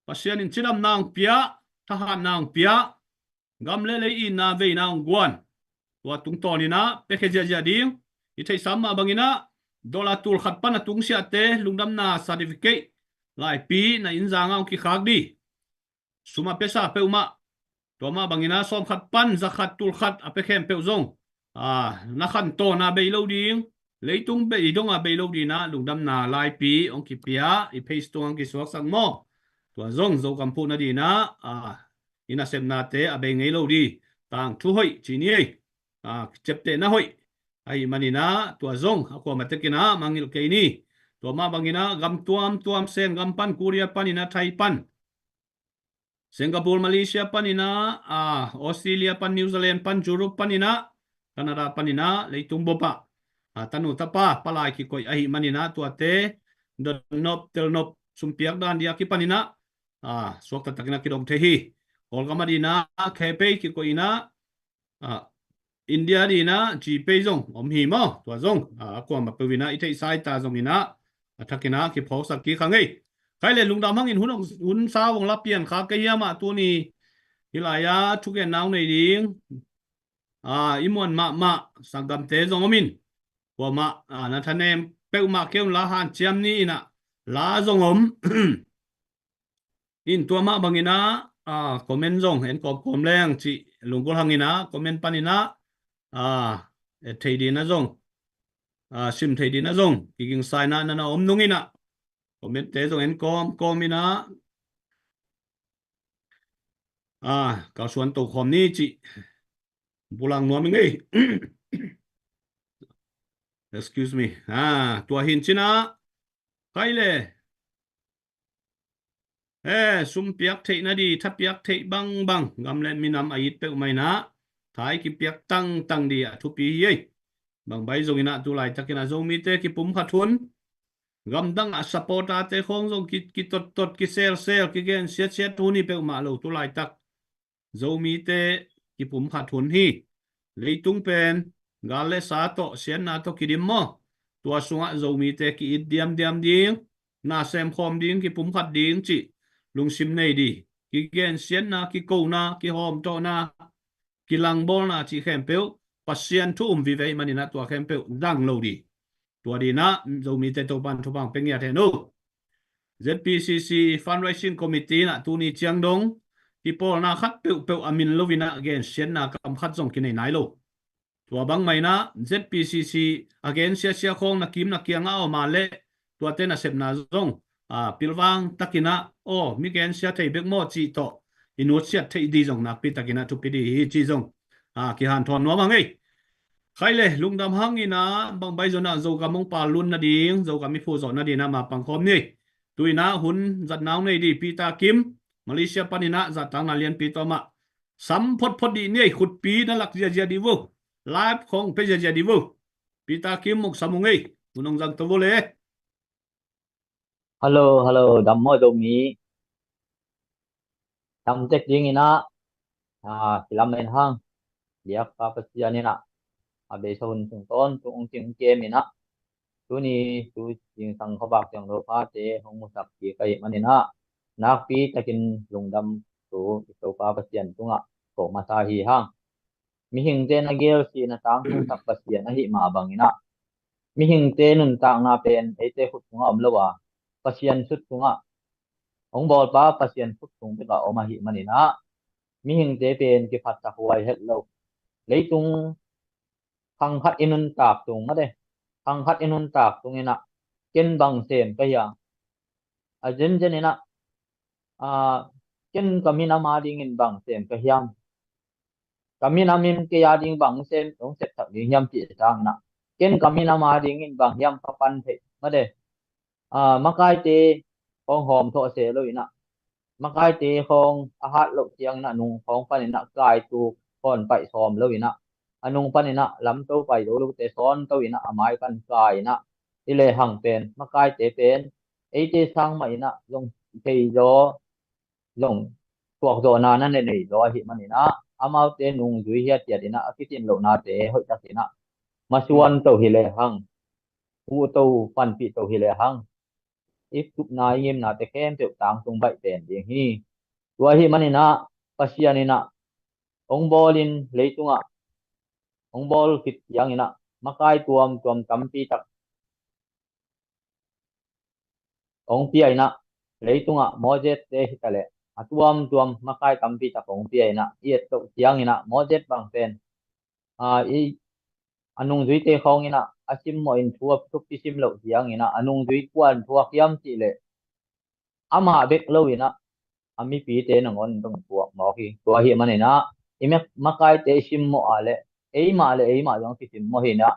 Pasian in cidamna hong pia, thahatna hong pia, gam le lei itna veina hong guan. Tua tungtawninah piakhia ziahziah ding. I theihsa mah banginah dollar tul khat pan a tungsiahte lungdamna certificate laipi na inn zangah hong kikhak dih. Sum a piasa peuhmah, tua mah banginah sawm khat pan za khat tul khat a pia khempeuh zong, a, na khantawn a bei lo ding, leitung bei dong a bei lo dinah lungdamna laipi hong kipia, i page tungah hong kisuaksak maw? Tua zong Zogam phuhna dinah, a, i nasepnate a bei ngei lo dih, tangthu hoih ci ni ei. A, ciaptehna hoih ahih maninah tua zong a kuamah tekinah mangngilh kei ni. Tua mah banginah gam tuamtuam, Sen gam pan, Korea paninah Thai pan, Singapore, Malaysia paninah, a, Australia pan, New Zealand pan, Europe paninah, Canada paninah, leitung bopah, a, tanu tapa palai kikoih ahih maninah tuate donnop telnop sumpiak dan dih a kipaninah, a, suakta takinah kidong thei hi. Kawlgam a dinah khepei kikoihinah ah, India dinah GPay zong om hi maw? Tua zong, ah, a kuamah peuh inah i theihsa hi ta zong inah a thak inah kiphawksak kik kha ngei. Khai le lungdam hangin hun, hun sa vong la pian kha ka hiamah tuni hih lai-ah thugen nau nei ding, ah, i muan mahmah sanggamte zong om in. Kuamah, ah, na thanem peuhmah kei un la hanciam ni inah la zong om. In tua mah bangin ah, ah, comment zong en kawmkawm leng cih lunggulh hangin ah comment panin ah, ah, et thei ding ah zong, ah, sim thei ding ah zong kigingsa inah na na om nung inah comment-te zong en kawmkawm inah, ah, kalsuan to khawm ni cih bulang nuam i ngei. Excuse me. Ah, tua hi in cin ah, khai le, eh, sum piak theih na di, tha piak theih bangbang, gam le minam a it peuhmah inah tha i kipiak tangtang di a thupi hi ei. Bangbai zong inah tu laitakin ah Zomite kipumkhat hun, gamdang ah supporter-te khawng zong ki, kitottot, kiselsel, kigensiatsiat hun hi peuhmah lo tu laitak. Zomite kipumkhat hun hi. Leitung pen gal le sa tawh, siatna tawh kidim maw? Tua sungah Zomite ki-it diamdiam ding, na semkhawm ding, kipumkhat ding cih lungsim nei di. Kigensiatna, kikona, kihawmtawhna, kilangbawlna cih khempeuh Pasian thu um vive ahih manin ah tua khempeuh dang lo di. Tua dinah Zomite Topan thupha pia ngiat hen uh. ZPCC Fundraising Committee inah tuni ciang dong kipawlna khat peuhpeuh a min lo inah gensiatna kam khat zong kinei nai lo. Tua bangmah inah ZPCC a gensiasia khawng na kim na kiangah a om a leh tuate nasepna zong, ah, pilvang takin ah, aw, mi gensia thei bek maw cih tawh i nutsiat theih di zong nakpi takin ah thupi di hi cih zong, ah, kihanthawn nuam a ngei. Khai le lungdam hangin ah bangbai zong ah Zogam hong pal lun nading, Zogam i phu zawh nading ah mapang khawm ni. Tu inah hun zat nau nei di Peter Kim, Malaysia panin ah zahtakna lianpi tawh amah sam photphot dih ni ei, khutpi na lak ziazia di vo. Live khawng pe ziazia di vo. Peter Kim, muk sam ung ei. Hun hong zang to vo le. Hello, hello, dam maw Zomi? Dam tek ding inah, ah, kilamen hang. Biakpa Pasian inah a beisa hun sung tawntung hong cing kem inah, tuni tu zingsang khuavak ciang Topa te hong musak kik ahih manin ah, nakpi takin lungdam thu i Topa Pasian tungah ko masa hi hang. Mihingte na gel si na tangtungsak Pasian ahih mah bangin ah, mihingte nuntakna pen eite khut sungah om lo a, Pasian khut sungah, hong bawlpa Pasian khut sung bekah om ahih manin ah, mihingte pen kiphatsak huai het lo. Leitung khang khat i nuntak tung mate, khang khat i nuntak tung inah, ken bang sem ka hiam? A zenzen inah, ah, ken ka minam a dingin bang sem ka hiam? Ka minam in kei a ding bang sem, hong sepsak ding hiam cih sang inah, ken ka minam a dingin bang hiam ka pan theih mate. Ah, makaite khawng hawm thawh se lo inah, makaite khawng a hat loh ciang inah nung khawng pan inah kai tuk khawn paih sawm lo inah, a nung pan inah lamto pai zo lote sawn to inah a mai pan kai inah, i lehang pen makaite pen eite sang mah inah zong thei zaw, zong tuakzawhna na ne nei zaw ahih manin ah, amaute nungzui hiathiat inah a kicin lohnate hoih tak inah masuan to hi lehang, huh to, panpih to hi lehang, i tupna i ngimnate khempeuh tangtung baih pen ding hi. Tua ahih manin ah Pasian inah hong bawlin leitungah hong bawl khit ciang inah makai tuamtuam tampi tak hong pia inah, leitungah Moses te hi ta leh a tuamtuam makai tampi tak hong pia inah, i et loh ciang inah Moses bang pen, ah, i, a nungzuite khawng inah a simmawh in thu a thupi sim loh ciang inah a nungzui kuan thuak hiam cih leh amah bek lo inah a mipite nangawn in zong thuak mawk hi. Tua ahih manin ah i mek-, makaite i simmawh a leh eimah le eimah zong a kisimmawh hi inah,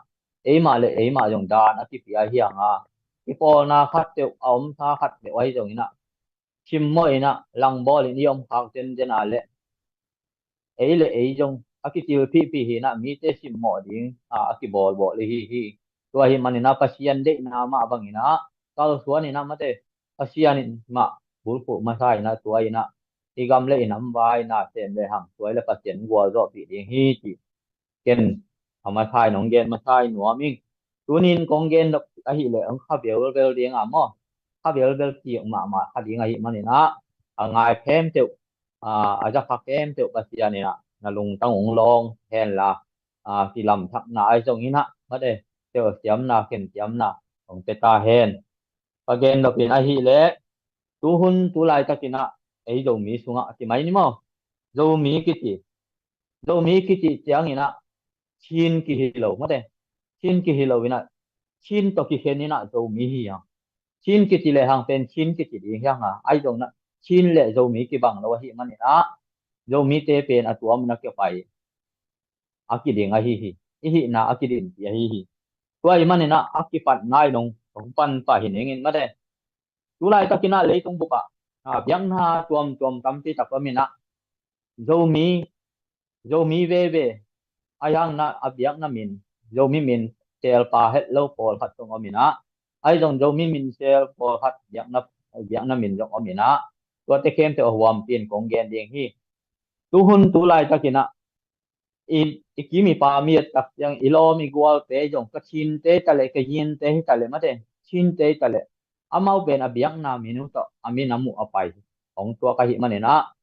eimah le eimah zong dan a kipia hi hang a, i pawlna khat peuh, a omsa khat peuh ahi zong inah simmawh inah langbawl in i om khak zenzen a leh ei le ei zong a kitilphihpih hi inah mite simmawh ding a, a kibawlbawl hi hi. Tua ahih manin ah Pasian deihna mah bangin ah kalsuan inah mate, Pasian in mah bulphuh masa inah tua inah i gam le i nam vai na sem lehang tua i le Pasian gualzawhpih ding hi ci ken a masai nong gen masai nuam ing. Tunin kong gen dok ahih leh hong kha velvel ding a maw, kha velvel kik mahmah kha ding ahih manin ah, a ngai khempeuh, a, a za kha khempeuh Pasian in ah na lungtang hong lawng hen la, a, kilamthakna ahi zongin ah, mate, telsiamna, khensiamna hong pia ta hen. Ka gen dok in ahih leh, tu hun tu laitakin ah ei Zomi sungah a kimai ni maw, Zomi kici, Zomi kici ciangin ah Chin kihi lo, mate, Chin kihi lo in ah, Chin tawh kikhen in ah Zomi hi hang. Chin kici lehang pen Chin kici ding hi hang a, ahi zongin ah Chin le Zomi kibang lo ahih manin ah, Zomite pen a tuam in a kipai a kiding ahi hi. I hihna a kidingpi ahi hi. Tua ahih manin ah a kipat nai nong hong pan pah hi ning in, mate. Tu laitakin ah leitung bupah, a, biakna tuamtuam tampi tak om in ah, Zomi, Zomi veve, a hang in ah a biakna min, Zomi min selpa het lo pawlkhat zong om in ah, ahi zong Zomi min sel pawlkhat biakna, biakna min zong om in ah, tuate khempeuh a huampi in kong gen ding hi. Tu hun tu laitakin ah i, i kim i pam i et tak ciang i lawm i gualte zong, ka Chinte ta leh, ka Yinte hi ta leh, mate, Chinte ta leh, amau pen a biakna min uh tawh a minam uh a pai hong tuak ahih manin ah,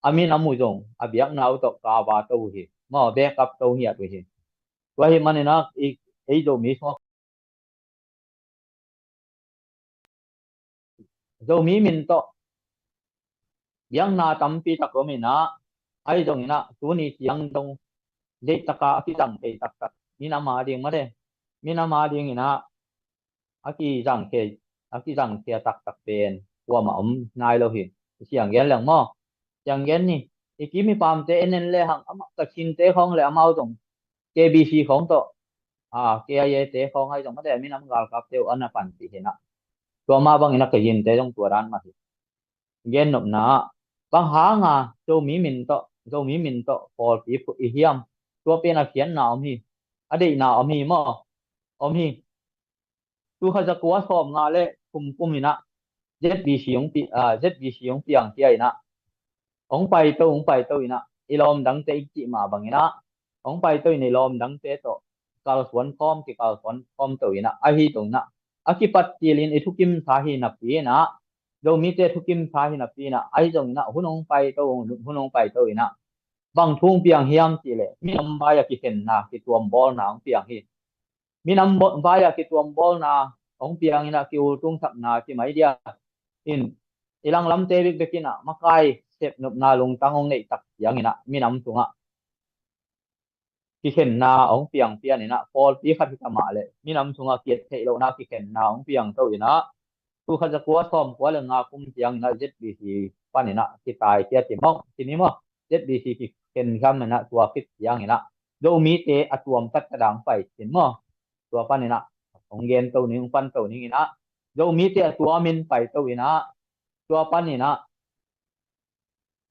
a minam uh zong a biakna uh tawh kava to uh hi, maw, backup to ngiat uh hi. Tua ahih manin ah i, ei Zomi sungah Zomi min tawh biakna tampi tak om in ah, ahi zongin ah tuni ciang dong deihtak a a kizang thei taktak minam a ding, mate, minam a dingin ah a kizang thei, a kizang thei taktak pen kuamah om nai lo hi. Siang gen leng maw, siang gen ni. I kim i pamte en en lehang, amah ka Chinte khawng le amau zong K B C khawng tawh, a, K I A te khawng ahi zong, mate, a minam galkapte uh a na panpih hi in ah, tua mah bangin ah ka Yinte zong tua dan mah hi. Gen nopna ah, bang hanga Zomi min tawh, Zomi min tawh pawlpi phut i hiam? Tua pen a khiatna om hi, a deihna om hi maw, om hi. Tul khat za kua sawm nga le thum kum in ah Z B C hong pi-, a, Z B C hong piang khia in ah, hong paito, hong paito in ah, i lawm dangte i cih mah bangin ah, hong paito in i lawm dangte tawh kalsuan khawm, kikalsuan khawm to in ah, ahi zongin ah, a kipat tilin i thukimsa hi napi in ah, Zomite thukimsa hi napi in ah, ahi zongin ah, hun hong paito, hun hong paito in ah, bang thu hong piang hiam cih leh, minam vai-a kikhenna, kituambawlna hong piang hi. Minam bo-, vai-a kituambawlna hong piang in ah, kiultungsakna ci mai dia. In, i langlamte bekbek in ah makai sepnopna lungtang hong neih tak ciangin ah, minam sungah kikhenna hong piang pian in ah, pawlpi khat hi ta mah leh minam sungah ki-et theih lohna kikhenna hong piang to in ah, tul khat za kua sawm kua le nga kum ciangin ah Z B C panin ah kitai khia ci maw, ci ni maw. Z B C kikhen gam in ah, tua khit ciangin ah Zomite a tuam taktak dang pai ci maw. Tua panin ah hong gen to ning, hong pan to ning in ah, Zomite a tuamin paito in ah, tua panin ah,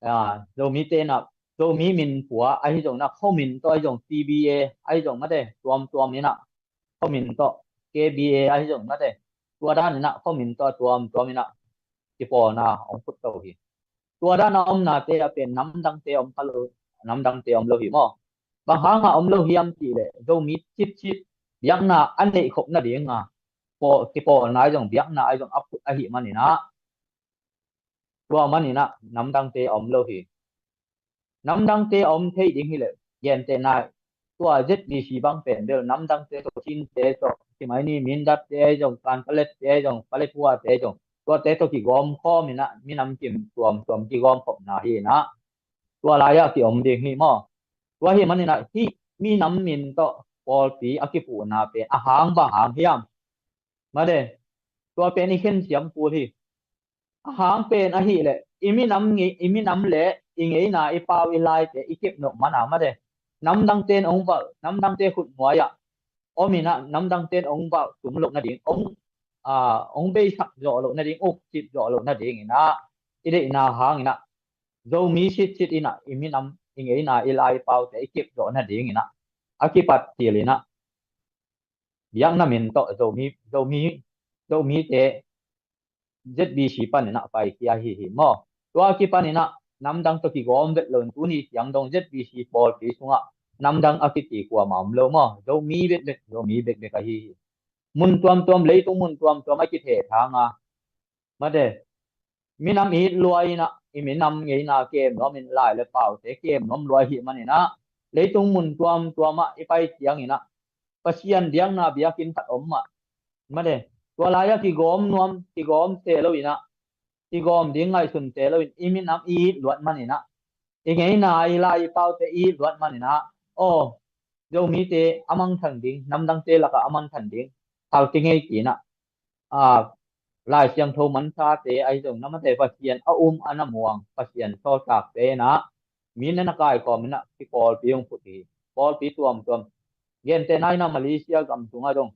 a, Zomite in ah, Zomi min pua ahi zongin ah, khuamin tawh ahi zong T B A ahi zong, mate, tuamtuam in ah, khuamin tawh K B A ahi zong, mate, tua dan in ah khuamin tawh tuamtuam in ah kipawlna hong phut to hi. Tua dan a omnate ah pen namdangte om kha lo, namdangte om lo hi maw. Bang hanga om lo hiam cih leh, Zomi citcit biakna a neih khop nading a pawl, kipawlna ahi zong, biakna ahi zong a phut ahih manin ah, tua manin ah namdangte a om lo hi. Namdangte a om thei ding hi leh, gentehna, tua Z B C bang pen bel namdangte tawh, Chinte tawh, ci mai ni, Mindatte ahi zong, Kanpalette ahi zong, Paletwate ahi zong, tuate tawh kigawm khawm in ah, minam kim tuamtuam kigawm khopna hi in ah, tua lai-ah ki-om ding hi maw. Tua ahih manin ah hih minam min tawh pawlpi a kipuhna pen a hang bang hang hiam? Mate, tua pen i khensiam kul hi. A hang pen ahih leh, i minam nge-, i minam le i ngeina, i pau i laite i kepnop man a, mate, namdangte in hong valh, namdangte khutnuai-ah om in ah, namdangte in hong valh tum loh nading, hong, a, hong beisak zawh loh nading, ukcip zawh loh nading in ah, i deihna hangin ah, Zomi sitsit in ah, i minam, i ngeina, i lai, i paute i kep zawh nading in ah, a kipat til in ah, biakna min tawh Zomi, Zomi, Zomite Z B C panin ah paikhia hi hi maw. Tua a kipanin ah namdang tawh kigawm vet loin tuni ciang dong Z B C pawlpi sungah namdang a kiti kuamah om lo maw. Zomi bekbek, Zomi bekbek ahi hi. Mun tuamtuam, leitung mun tuamtuam a kitheh thang a, mate, minam it luai inah, i minam ngeina kem nuam in, lai le paute kem nuam luai hi maninah, leitung mun tuamtuam ah i pai cianginah Pasian biakna biakinn khat om mah, mate, tua lai-ah kigawm nuam, kigawm se lo inah, kigawm ding ngaihsun se lo in, i minam i it luat maninah, i ngeina, i lai i paute i it luat maninah, aw, Zomite a mangthang ding, namdangte lakah a mangthang ding, kal kingei kinah, a, Lai Siangtho mansate ahi zong, namate, Pasian a um a na muang, Pasian sawltakte inah, mi na na kaikawm inah, kipawlpi hong phut hi. Pawlpi tuamtuam, gentehna inah Malaysia gam sungah zong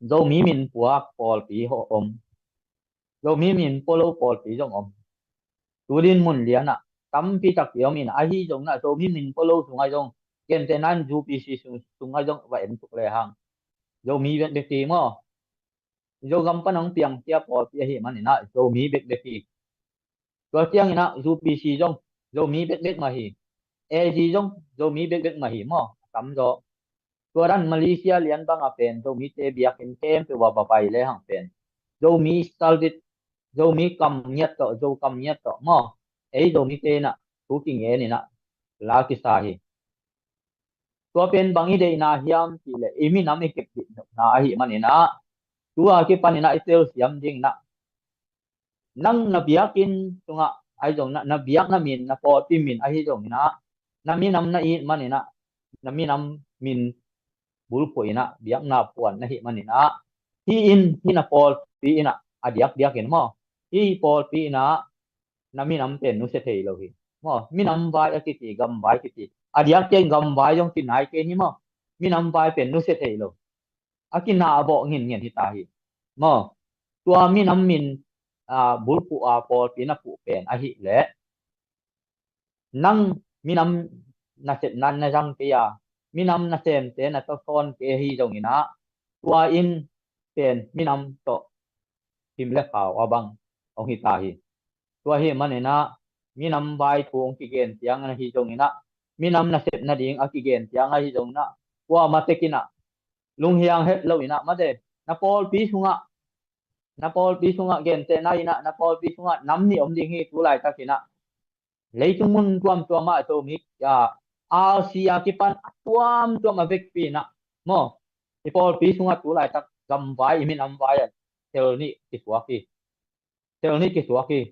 Zomi min puak pawlpi hong om, Zomi min pua lo pawlpi zong om. Tu dinmun lianah tampi takpi om inah, ahi zonginah Zomi min pua lo sungah zong, gentehna in U P C sung, sungah zong va en tuk lehang, Zomi bekbek hi maw. Zogam pan hong piangkhia pawlpi ahi maninah Zomi bekbek hi. Tua cianginah U P C zong Zomi bekbek mah hi. A G zong Zomi bekbek mah hi maw, a tamzaw. Tua dan Malaysia lian bangah pen Zomite biakinn khempeuh ah va pai lehang pen Zomi saldit, Zomi kam ngiat tawh, Zo kam ngiat tawh maw, ei Zomite inah thu kingen inah la kisa hi. Tua pen bang i deihna hiam cihleh, i minam i kep dihnopna ahi maninah, tua kipaninah i telsiam dinginah, nang na biakinn sungah ahi zong, na, na biakna min, na pawlpi min ahi zonginah, na minam na it maninah, na minam min bulphuh inah biakna puan na hih maninah, hih in, hih na pawlpi inah a diakdiakin maw, hih pawlpi inah na minam pen nusia thei lo hi maw. Minam vai a kiti, gam vai kiti, a diakdiakin gam vai zong kinai kei hi maw. Minam vai pen nusia thei lo, a kina a bawh nginngen hi ta hi maw. Tua minam min, a, bulphuh a pawlpi na puh pen ahih leh, nang minam nasepna na zang kei a, minam nasemte na tawsawn kei ahi zonginah, tua in pen minam tawh him le khau a bang hong hi ta hi. Tua hi maninah minam vai thu hong kigen ciang ahi zonginah, minam nasep nading a kigen ciang ahi zonginah, kuamah tekinah lunghiang het lo inah, mate, na pawlpi sungah, na pawlpi sungah, gentehna inah na pawlpi sungah nam nih om ding hi tu laitakinah. Leitung mun tuamtuamah Zomi, a, R C a kipan a tuamtuam a vekpi inah maw, i pawlpi sungah tu laitak gam vai, i minam vai ah thel nih kisuak hi. Thel nih kisuak hi.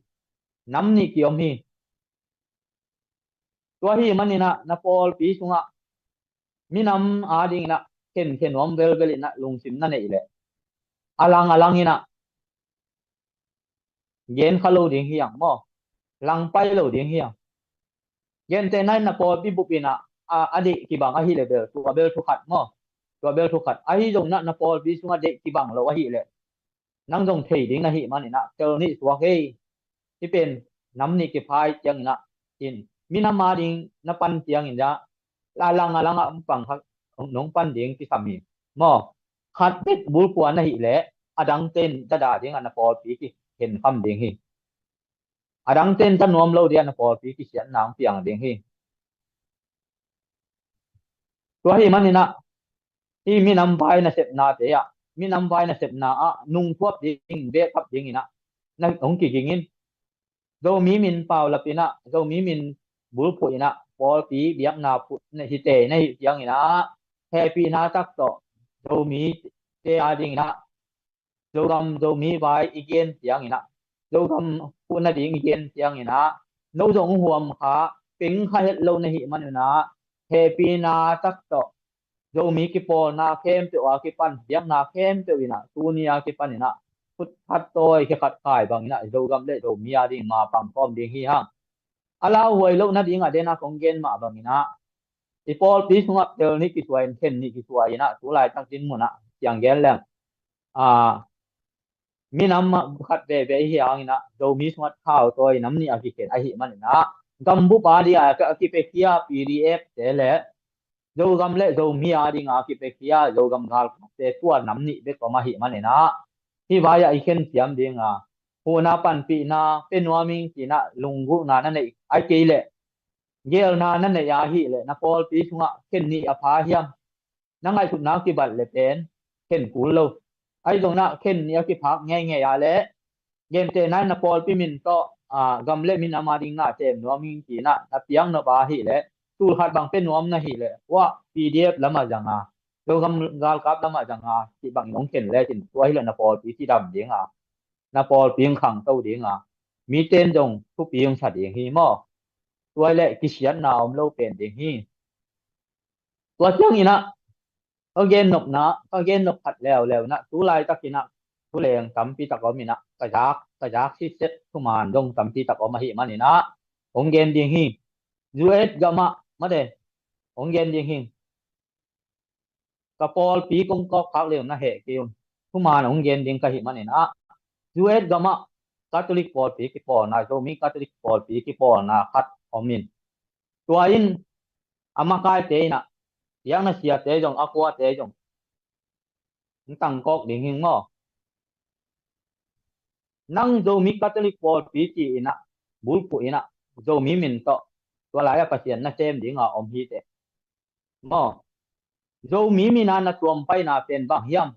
Nam nih kiom hi. Tua hi maninah na pawlpi sungah minam adinginah khenkhe nuam velvel inah lungsim na neih leh, a lang a lang inah gen kha lo ding hi hang maw, lang pai lo ding hi hang. Gentehna in na pawlpi bup inah, a, a deih kibang ahih leh bel, tua bel thukhat maw, tua bel thukhat. Ahi zonginah na pawlpi sungah deih kibang lo ahih leh, nang zong thei ding na hih maninah thel nih suak hi. Hih pen nam nih kiphai cianginah, in, minam ading na pan ciangin dah, a lang a langah hong pan kha, nong pan ding kisam hi maw. Khat bek bulphuh na hih leh, a dangte in dada dingah na pawlpi kikhenkham ding hi. A dangte in ta nuam lo dingah na pawlpi kisiatna hong piang ding hi. Tua hi maninah, hih minam vai nasepnate ah, minam vai nasepna ah nungthuap ding, bekhap dinginah na hong kigingin, Zomi min paulap inah, Zomi min bulphuh inah pawlpi biakna phut na hite na hih cianginah, hehpihna tak tawh Zomite adinginah Zogam Zomi vai i gen cianginah, Zogam phuh nading i gen cianginah, no zong huam kha, peng kha het lo na hih maninah, hehpihna tak tawh Zomi kipawlna khempeuh a kipan, biakna khempeuh inah tuni a kipan inah, khut khat tawi khe khat khai banginah Zogam le Zomi ading mapang khawm ding hi hang. A lauhuai loh nadingah dena kong gen mah banginah, i pawlpi sungah thel nih kisuai in, khen nih kisuai inah tu laitak dinmunah ciang gen leng, a, minam khat veve hi hanginah Zomi sungah thau tawi nam nih a kikhen ahi maninah, gambup adingah a kipekhia P D F te le Zogam le Zomi adingah a kipekhia Zogam galkapte, tua nam nih bek om ahi maninah, hih vai-ah i khen siam dinga, huhna panpihna pe nuam ing cinah lunggulhna na neih ai kei leh, Gelna na neih ahih leh na pawlpi sungah khen nih a pha hiam? Na ngaihsutna kibat le pen khen kul lo. Ahi zongin ah khen nih a kiphak ngeingei a leh gentehna in na pawlpi min tawh, aa, gam le minam a ding na sem nuam ing ci-in ah na piak nop ahih leh tul khat bang pia nuam na hih leh, uah, P D F lamah zang a, Zogam galkap lamah zang a cih bangin hong khen lecin tua hi leh na pawlpi cidam ding a, na pawlpi hong khangto ding a, mite in zong thupi hong sa ding hi maw? Tua hi leh kisiatna om lo pen ding hi. Tua ciangin ah ka gen nopna, ka gen nop khat leuleu in ah tu laitakin ah thuleng tampi tak om in ah ka zak, ka zak sitset thuman zong tampi tak om ahih manin ah hong gen ding hi. U S gamah mate hong gen ding hi. Ka pawlpi kong kawkkhak leh na heh kei un. Thuman hong gen ding ka hih manin ah U S gamah Catholic pawlpi kipawlna, Zomi Catholic pawlpi kipawlna khat om in, tua in a makaite in ah, biakna siate zong, a kuate zong hong tangkawk ding hi maw? Nang Zomi Catholic pawlpi ci-in ah bulphuh in ah Zomi min tawh tua lai-ah Pasian na sem ding a om hi teh maw? Zomi min a na tuam paina pen bang hiam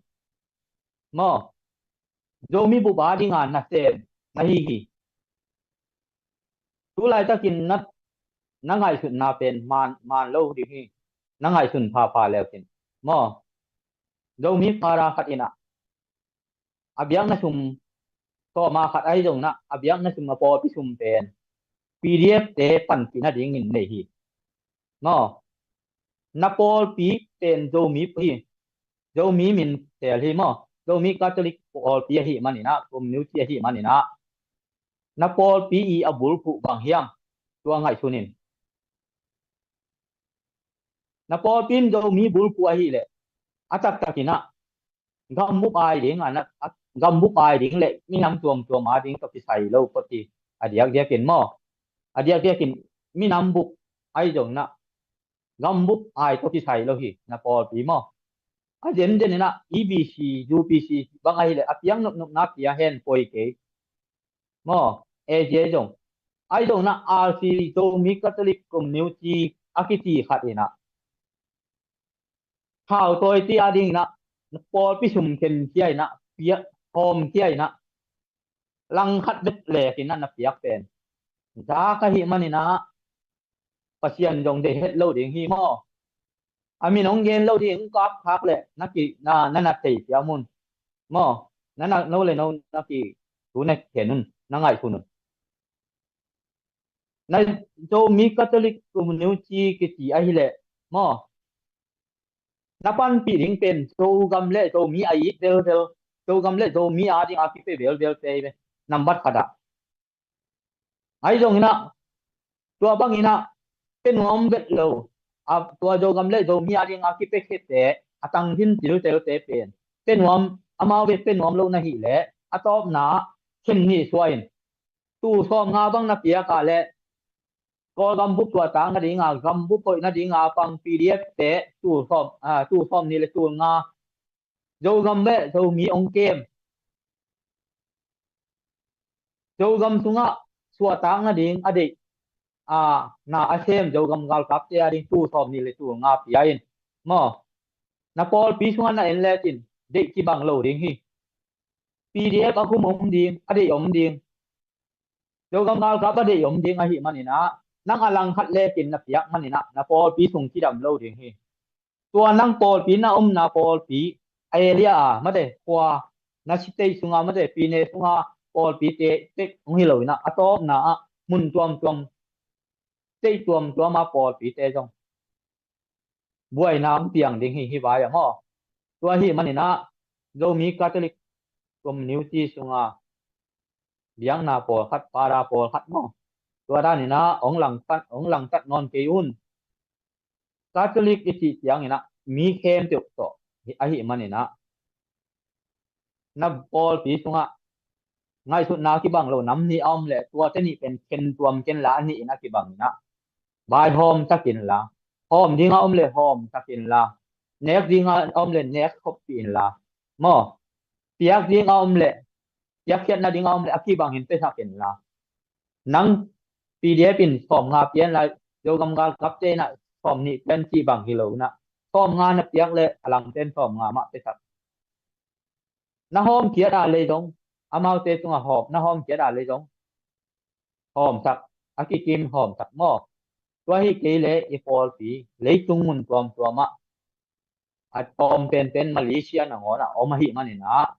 maw? Zomi bup a ding a na sem na hi hi. Tu laitakin na, na ngaihsutna pen man, man lo ding hi. Na ngaihsun phapha leu cin maw? Zomi para khat in ah a biakna sum, tawma khat ahi zongin ah a biakna sum, a pawlpi sum pen P D F te panpih nadingin nei hi maw? Na pawlpi pen Zomi hi, Zomi min tel hi maw? Zomi Catholic pawlpi ahih manin ah, community ahih manin ah, na pawlpi i a bulphuh bang hiam? Tua ngaihsun in. Na pawlpi in Zomi bulphuh ahih leh a taktakin ah gambup ai ding a na, a, gambup ai ding le minam tuamtuam a ding tawh kisai lo phot hi. A diakdiakin maw? A diakdiakin minam bup ahi zongin ah gambup ai tawh kisai lo hi na pawlpi maw? A zenzen in ah E B C, U P C bang ahih leh a piak nopnopna pia hen, poi kei maw? A J zong, ahi zongin ah R C, Zomi Catholic Community a kici khat in ah thau tawite a dingin ah pawlpi sum khenkhia in ah, piak, hawmkhia in ah, langkhat bek lekin ah na piak pen zak ahih manin ah Pasian zong deih het lo ding hi maw? A min hong gen lo ding, hong kapkhak leh na ki, na, na na thei piak un maw? Na na, no le no na ki, tu na khen un, na ngaihsun un. Na Zomi Catholic Community kici ahih leh maw, na panpih ding pen Zogam le Zomi a it velvel, Zogam le Zomi a ding a kipia velvel te ve, nambat khat ah. Ahi zongin ah tua bangin ah pia nuam vet lo, a, tua Zogam le Zomi a ding a kipia khete, a tangthin tiltelte pen pia nuam, amau ve pia nuam lo na hih leh a tawpna ah khen nih suah in, tul sawmnga bang na piak a leh Kawlgam bup suahtak nading a, gam bup hoih nading a pang P D F te tul sawm, a, tul sawmnih le tul nga Zogam le Zomi hong kem, Zogam sungah suahtak nading a deih, a, na a sem Zogam galkapte a ding tul sawmnih le tul nga pia in maw, na pawlpi sungah na en lecin deih kibang lo ding hi. P D F a khum om ding, a deih om ding. Zogam galkap a deih om ding ahih manin ah, nang a langkhat lekin na piak manin ah, na pawlpi sung cidam lo ding hi. Tua nang pawlpi, na omna pawlpi, a area a, mate, khua, na state sunga, mate, pine sunga pawlpite tek hong hi lo in ah, a tawpna ah mun tuamtuam, state tuamtuam a pawlpite zong buaina hong piang ding hi, hih vai ah maw. Tua ahih manin ah, Zomi Catholic Community sunga biakna pawlkhat, para pawlkhat maw, tua danin ah hong langtat, hong langtat nawn kei un. Catholic i cih ciangin ah mi khempeuh tawh ahih manin ah, na pawlpi sungah ngaihsutna kibang lo nam nih a om leh, tuate nih pen khen tuam ken la, a nih in a kibang in ah, vaihawm tak in la, hawm ding a om leh hawm tak in la, nek ding a om leh nek khop pih in la maw, piak ding a om leh, piakkhiat nading a om leh a kibangin pia sak in la. Nang P D F in sawmnga pia in la, Zogam galkapte in ah sawm nih pian cih bang hi lo in ah, sawm nga na piak leh a langte in sawm nga mah piasak. Na hawm khiat a lei zong, amaute tungah hawm, na hawm khiat a lei zong hawmsak, a kikim hawmsak maw? Tua hi kei leh i pawlpi leitung mun tuamtuam ah a tawm penpen Malaysia nangawn ah om ahih manin ah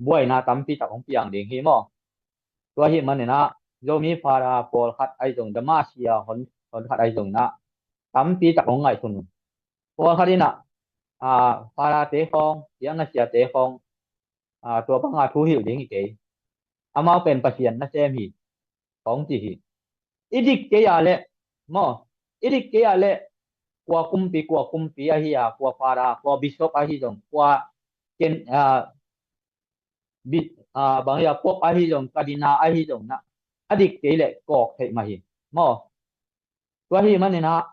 buaina tampi tak hong piang ding hi maw? Tua ahih manin ah Zomi Father pawlkhat ahi zong, Dharma Sia hon, honkhat ahi zong in ah tampi tak hong ngaihsun un. Pawlkhat in ah, ah, Father-te khawng, biakna siate khawng, ah, tua banga thu hilh ding hi kei. Amau pen Pasian nasem hi, khawng ci hi. I dik kei a leh maw, i dik kei a leh kua kumpi, kua kumpi ahi a, kua Father, kua Bishop ahi zong, kua ken, ah, bi-, ah, bang hi a, Pope ahi zong, Cardinal ahi zong in ah, a dik kei leh kawk theih mah hi maw? Tua ahih manin ah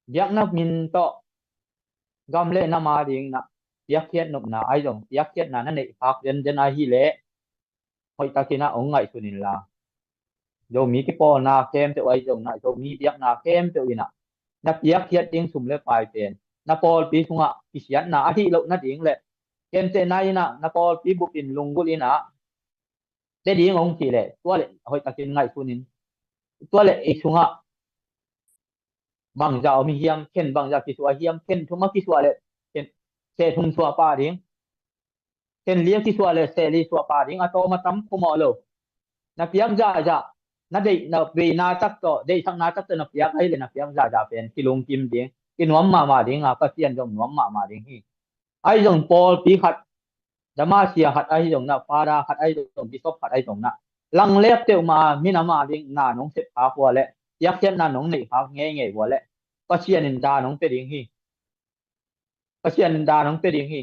biakna min tawh gam le nam ading in ah piakkhiat nopna ahi zong, piakkhiatna na neih khak zenzen ahih leh hoihtakin ah hong ngaihsun inla, Zomi kipawlna khempeuh ahi zong in ah, Zomi biakna khempeuh in ah na piakkhiat ding sum le pai pen na pawlpi sungah kisiatna a hih loh nading le kemtehna in ah na pawlpi bupin lunggulh in ah pia ding hong cih leh, tua leh hoihtakin ngaihsun in, tua leh ei sungah bangzah om hi hiam, khen bangzah kisuah hiam, khen thum a kisuah leh khen, seh thum suah pah ding, khen li a kisuah leh seh li suah pah ding, a tawm a tam phamawh lo. Na piak zahzah, na deih, na veina tak tawh, deihsakna tak tawh na piak ahih leh na piak zahzah pen kilungkim ding, kinuam mahmah ding a, Pasian zong nuam mahmah ding hi. Ahi zong pawlpi khat, Dharma Sia khat ahi zong in ah, Father khat ahi zong, Bishop khat ahi zong in ah, langlek teuh mah minam ading na nong sep khak uh a leh, piakkhiatna nong neih khak ngeingei uh a leh, Pasian in dan hong pia ding hi. Pasian in dan hong pia ding hi.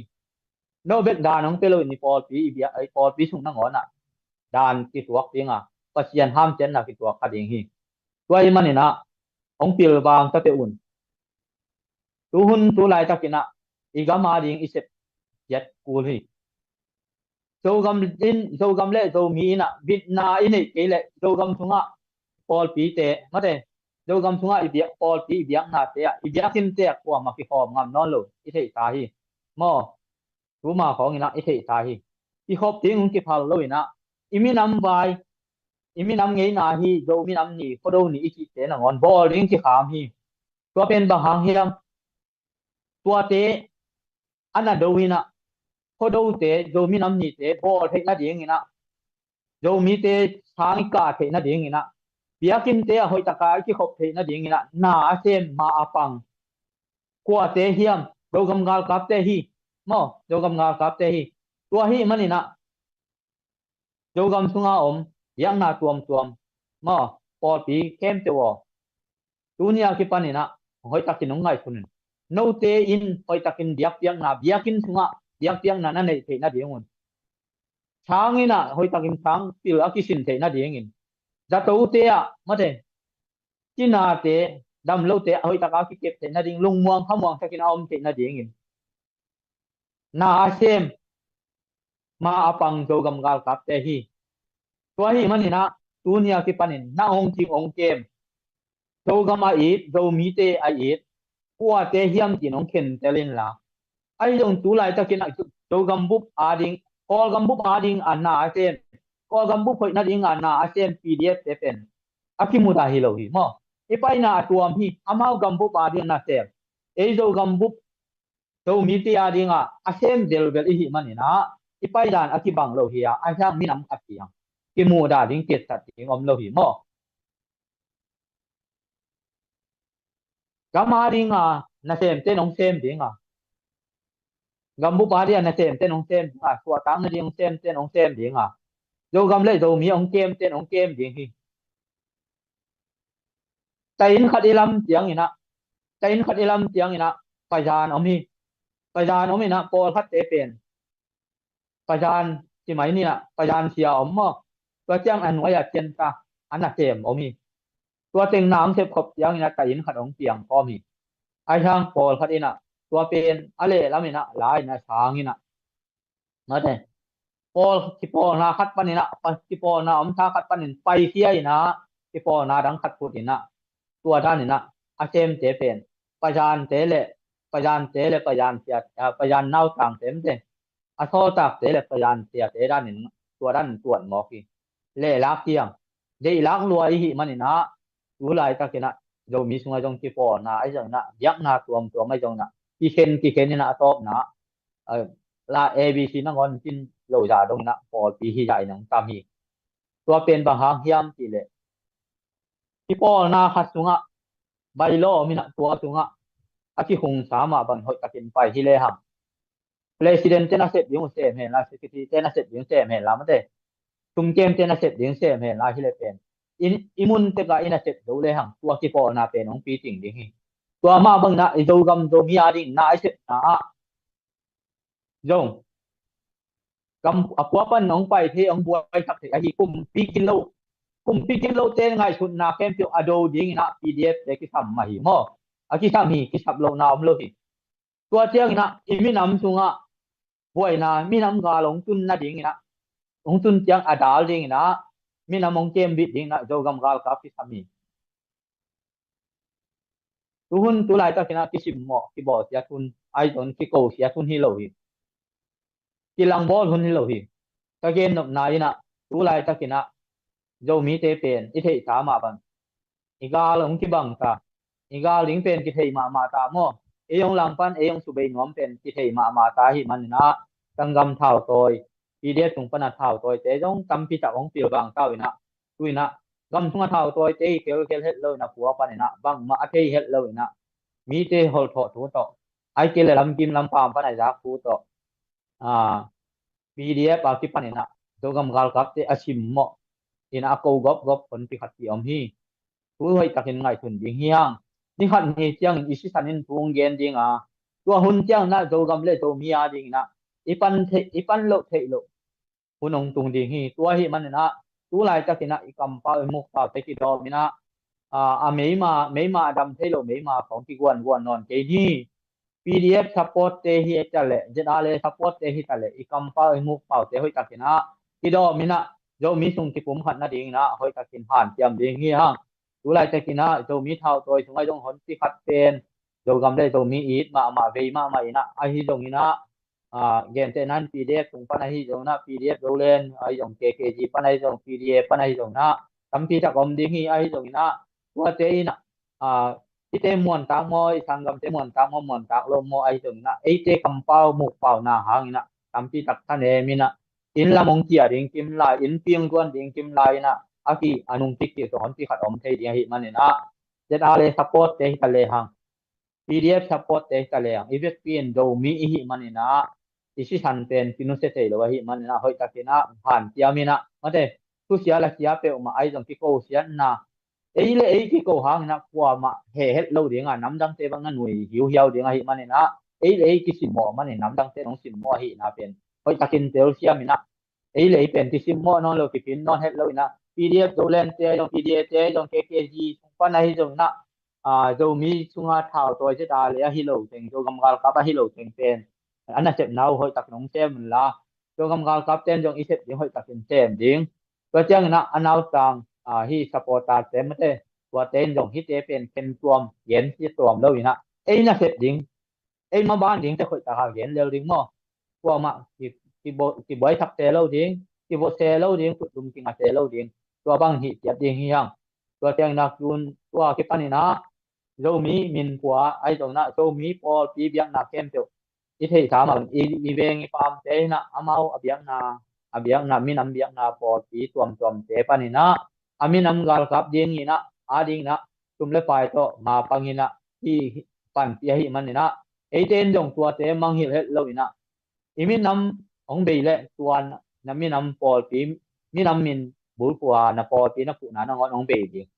No bek dan hong pia lo in, i pawlpi, i bia, i pawlpi sung nangawn ah dan kituak ding a, Pasian hamsiatna kituak kha ding hi. Tua ahih manin ah hong pilvang ta teh un. Tu hun tu laitakin ah i gam ading i sep khiat kul hi. Zogam in, Zogam le Zomi in ah bitna i neih kei leh Zogam sungah pawlpite, mate, Zogam sungah i biak, pawlpi i biaknate ah, i biakinnte ah kuamah kikhawm ngam nawn lo i theihsa hi maw? Tuma khawng in ah i theihsa hi. I khop ding hong kiphal lo in ah, i minam vai, i minam ngeina hi, Zo minam ni, Khuado ni i cihte nangawn bawl ding kikham hi. Tua pen bang hang hiam? Tuate a na do in ah, Khuadote, Zo minam nite bawl theih nading in ah, Zomite sang i kah theih nading in ah, biakinnte ah hoihtaka i kikhop theih nading in ah na a sem, ma a pang kuate hiam? Zogam galkapte hi maw, Zogam galkapte hi. Tua ahih manin ah Zogam sunga om biakna tuamtuam maw, pawlpi khempeuh aw, tuni a kipanin ah hoihtakin hong ngaihsun un. Note in hoihtakin biakpiakna, biakinn sungah biakpiakna na neih theih nadingun, sang in ah hoihtakin sang pil a kisin theih nadingin, zatote ah, mate, cinate, damlote ah hoihtaka kikep theih nading, lungmuang khamuang takin a om theih nadingin na a sem, ma a pang Zogam galkapte hi. Tua ahih manin ah tuni a kipanin na hong cing hong kem, Zogam a it, Zomite a it kuate hiam ci-in hong khentel inla, ahi zong tu laitakin ah Zogam bup ading, Kawlgam bup ading a na a sem, Kawlgam bup hoih nading a na a sem P D F te pen a kimudah hi lo hi maw? I paina a tuam hi, amau gam bup ading a na sem. Ei Zogam bup, Zomite ading a a sem velvel i hih manin ah i paidan a kibang lo hi a, a hiang minam khat hi ang, kimudah ding, ketsat ding om lo hi maw? Gam ading a nasemte in hong sem ding a, gam bup ading a nasemte in hong sem ding a, suahtak nading hong semte in hong sem ding a, Zogam le Zomi hong kemte in hong kem ding hi. Tain khat i lam ciangin ah, tain khat i lam ciangin ah Pazan om hi. Pazan om in ah pawlkhatte pen Pazan ci mai ni ah, Pazan sia om maw? Tua ciang a nuai ah cianta a nasem om hi. Tua teng na hong sepkhop ciangin ah tain khat hong piang khawm hi. Ahi hang pawlkhat in ah tua pen a lehlam in ah la in ah sang in ah, mate, pawl, kipawlna khat panin ah, pa, kipawlna om tha khat panin paikhia in ah kipawlna dang khat phut in ah tua danin ah a semte pen pazante le pazante le pazan sia, ah, pazan nautangte mite, a sawltakte le pazan siate danin tua danin tuat mawk hi. Lehlak hiang, deihlak lua i hih manin ah tu laitakin ah Zomi sungah zong kipawlna ahi zongin ah biakna tuamtuam ahi zongin ah kikhen kikhen in ah a tawpna ah, la A B C nangawn kin lo zah dongin ah pawlpi hi zah in hong tam hi. Tua pen bang hang hiam cih leh kipawlna khat sungah bylaw om in ah tua sungah a kihungsa mah bangin hoihtakin pai hi lehang, president te nasep ding uh sem hen la, secretary te nasep ding sem hen la, mate, sumkem te nasep ding sem hen la hi leh pen in i mun tekah i nasep zo lehang tua kipawlna pen hong piting ding hi. Tua mah bangin ah i Zogam Zomi a dingin ah i sepna ah zong kam a pua pan hong pai thei, hong buai thak thei ahi kumpi gilo, kumpi gilo te ngaihsutna khempeuh a do dingin ah P D F te kisam mah hi maw. A kisam hi, kisap lohna om lo hi. Tua ciangin ah i minam sungah buaina, minam gal hong tun nadingin ah, hong tun ciang a dal dingin ah, minam hong kembit dingin ah Zogam galkap kisam hi. Tuhun tu laitakin ah kisimmawh, kibawlsiat hun ahi zongin kikosiat hun hi lo hi. Kilangbawl hun hi lo hi. Ka gennopna in ah tu laitakin ah Zomite pen i theihsa mah bang i gal hong kibang ta, i gal ding pen kithei mahmah ta maw. Ei hong langpan, ei hong subei nuam pen kithei mahmah ta ahi manin ah sanggam thautawi, P D F tung pana thautawite zong tampi tak hong pilvang ta uh in ah, tu in ah gam sungah thautawite hi kelkel het lo in ah pua panin ah bangmah a thei het lo in ah mite holthawh thu tawh, ai kei le lamkim lampam pana i zak thu tawh, ah, P D F a kipanin ah Zogam galkapte a simmawh in ah a ko gopgop honpi khat pi om hi. Thu hoihtakin ngaihsun ding hi hang. Ni khat ni ciangin i sisan in thu hong gen ding a, tua hun ciangin ah Zogam le Zomi a dingin ah i pan theih, i pan loh theih loh hun hong tung ding hi. Tua ahi manin ah tu laitakin ah i kampau i mukpaute kidawm in ah, ah, a meima, meima a dam thei lo meima khawng kiguanguan nawn kei ni. P D F support te hi ta leh, Z R A support te hi ta leh, i kampau i mukpaute hoihtakin ah kidawm in ah Zomi sung kipumkhat nadingin ah hoihtakin hanciam ding hi hang. Tu laitakin ah Zomi thautawi sungah zong honpi khat pen Zogam le Zomi it mahmah, vei mahmah in ah, ahi zongin ah, ah, gentehna in P D F tung pan ahi zongin ah, P D F Zoland ahi zong, K K G pan ahi zong, P D A pan ahi zongin ah tampi tak om ding hi. Ahi zongin ah tuate in ah, ah, eite muantak maw, i sanggamte muantak maw, muantak lo maw ahi zongin ah, eite kampau mukpau na hangin ah tampi tak thanem in ah, inn lam hong kia ding kim lai, inn ping zuan ding kim lai in ah, a ki a nungtik kik zong honpi khat om thei ding ahi manin ah, Z R A support te hi ta lehang, P D F support te hi ta lehang, i vekpi in Zomi i hih manin ah i sisan pen kinusia thei lo ahi manin ah hoihtakin ah hanciam in ah, mate, thusia lasia peuhmah ahi zong kikosiatna, ei le ei kiko hangin ah kuamah heh het lo ding a, namdangte bang na nui hiuhiau ding ahi manin ah, ei le ei kisimmawh manin namdangte nong simmawh ahihna pen hoihtakin telsiam in ah, ei le ei pen kisimmawh nawn lo, kiphin nawn het lo in ah, P D F Zoland te ahi zong, P D A te ahi zong, K K G sung pan ahi zongin ah, ah, Zomi sunga thautawi Z R A ahi lo teng, Zogam galkap ahi lo teng pen a nasepna uh hoihtakin hong sem un la, Zogam galkap ten zong i sep ding hoihtakin sem ding. Tua ciangin ah a nausang, ah, hi supporter te, mate, tuate in zong hihte pen khen tuam, gensia tuam lo in ah, ei nasep ding, ei maban ding te hoihtak a gen lel ding maw. Kuamah ki, kibo, kibuaithak se lo ding, kibo se lo ding, kutlum kinga se lo ding. Tua bang hih ciat ding hi hang. Tua ciangin ah tun, tua kipanin ah Zomi min pua ahi zongin ah, Zomi pawlpi biakna khempeuh i theihsa mah bang, i, i veng i pamte in ah amau a biakna, a biakna, minam biakna pawlpi tuamtuamte panin ah, a minam galkap dingin ah, a dingin ah sum le pai tawh mapang in ah, hi, hi, panpih ahih manin ah, eite in zong tuate mangngilh het lo in ah, i minam hong bei leh tua na minam pawlpi, minam min bulphuh a na pawlpi na phuhna nangawn hong bei ding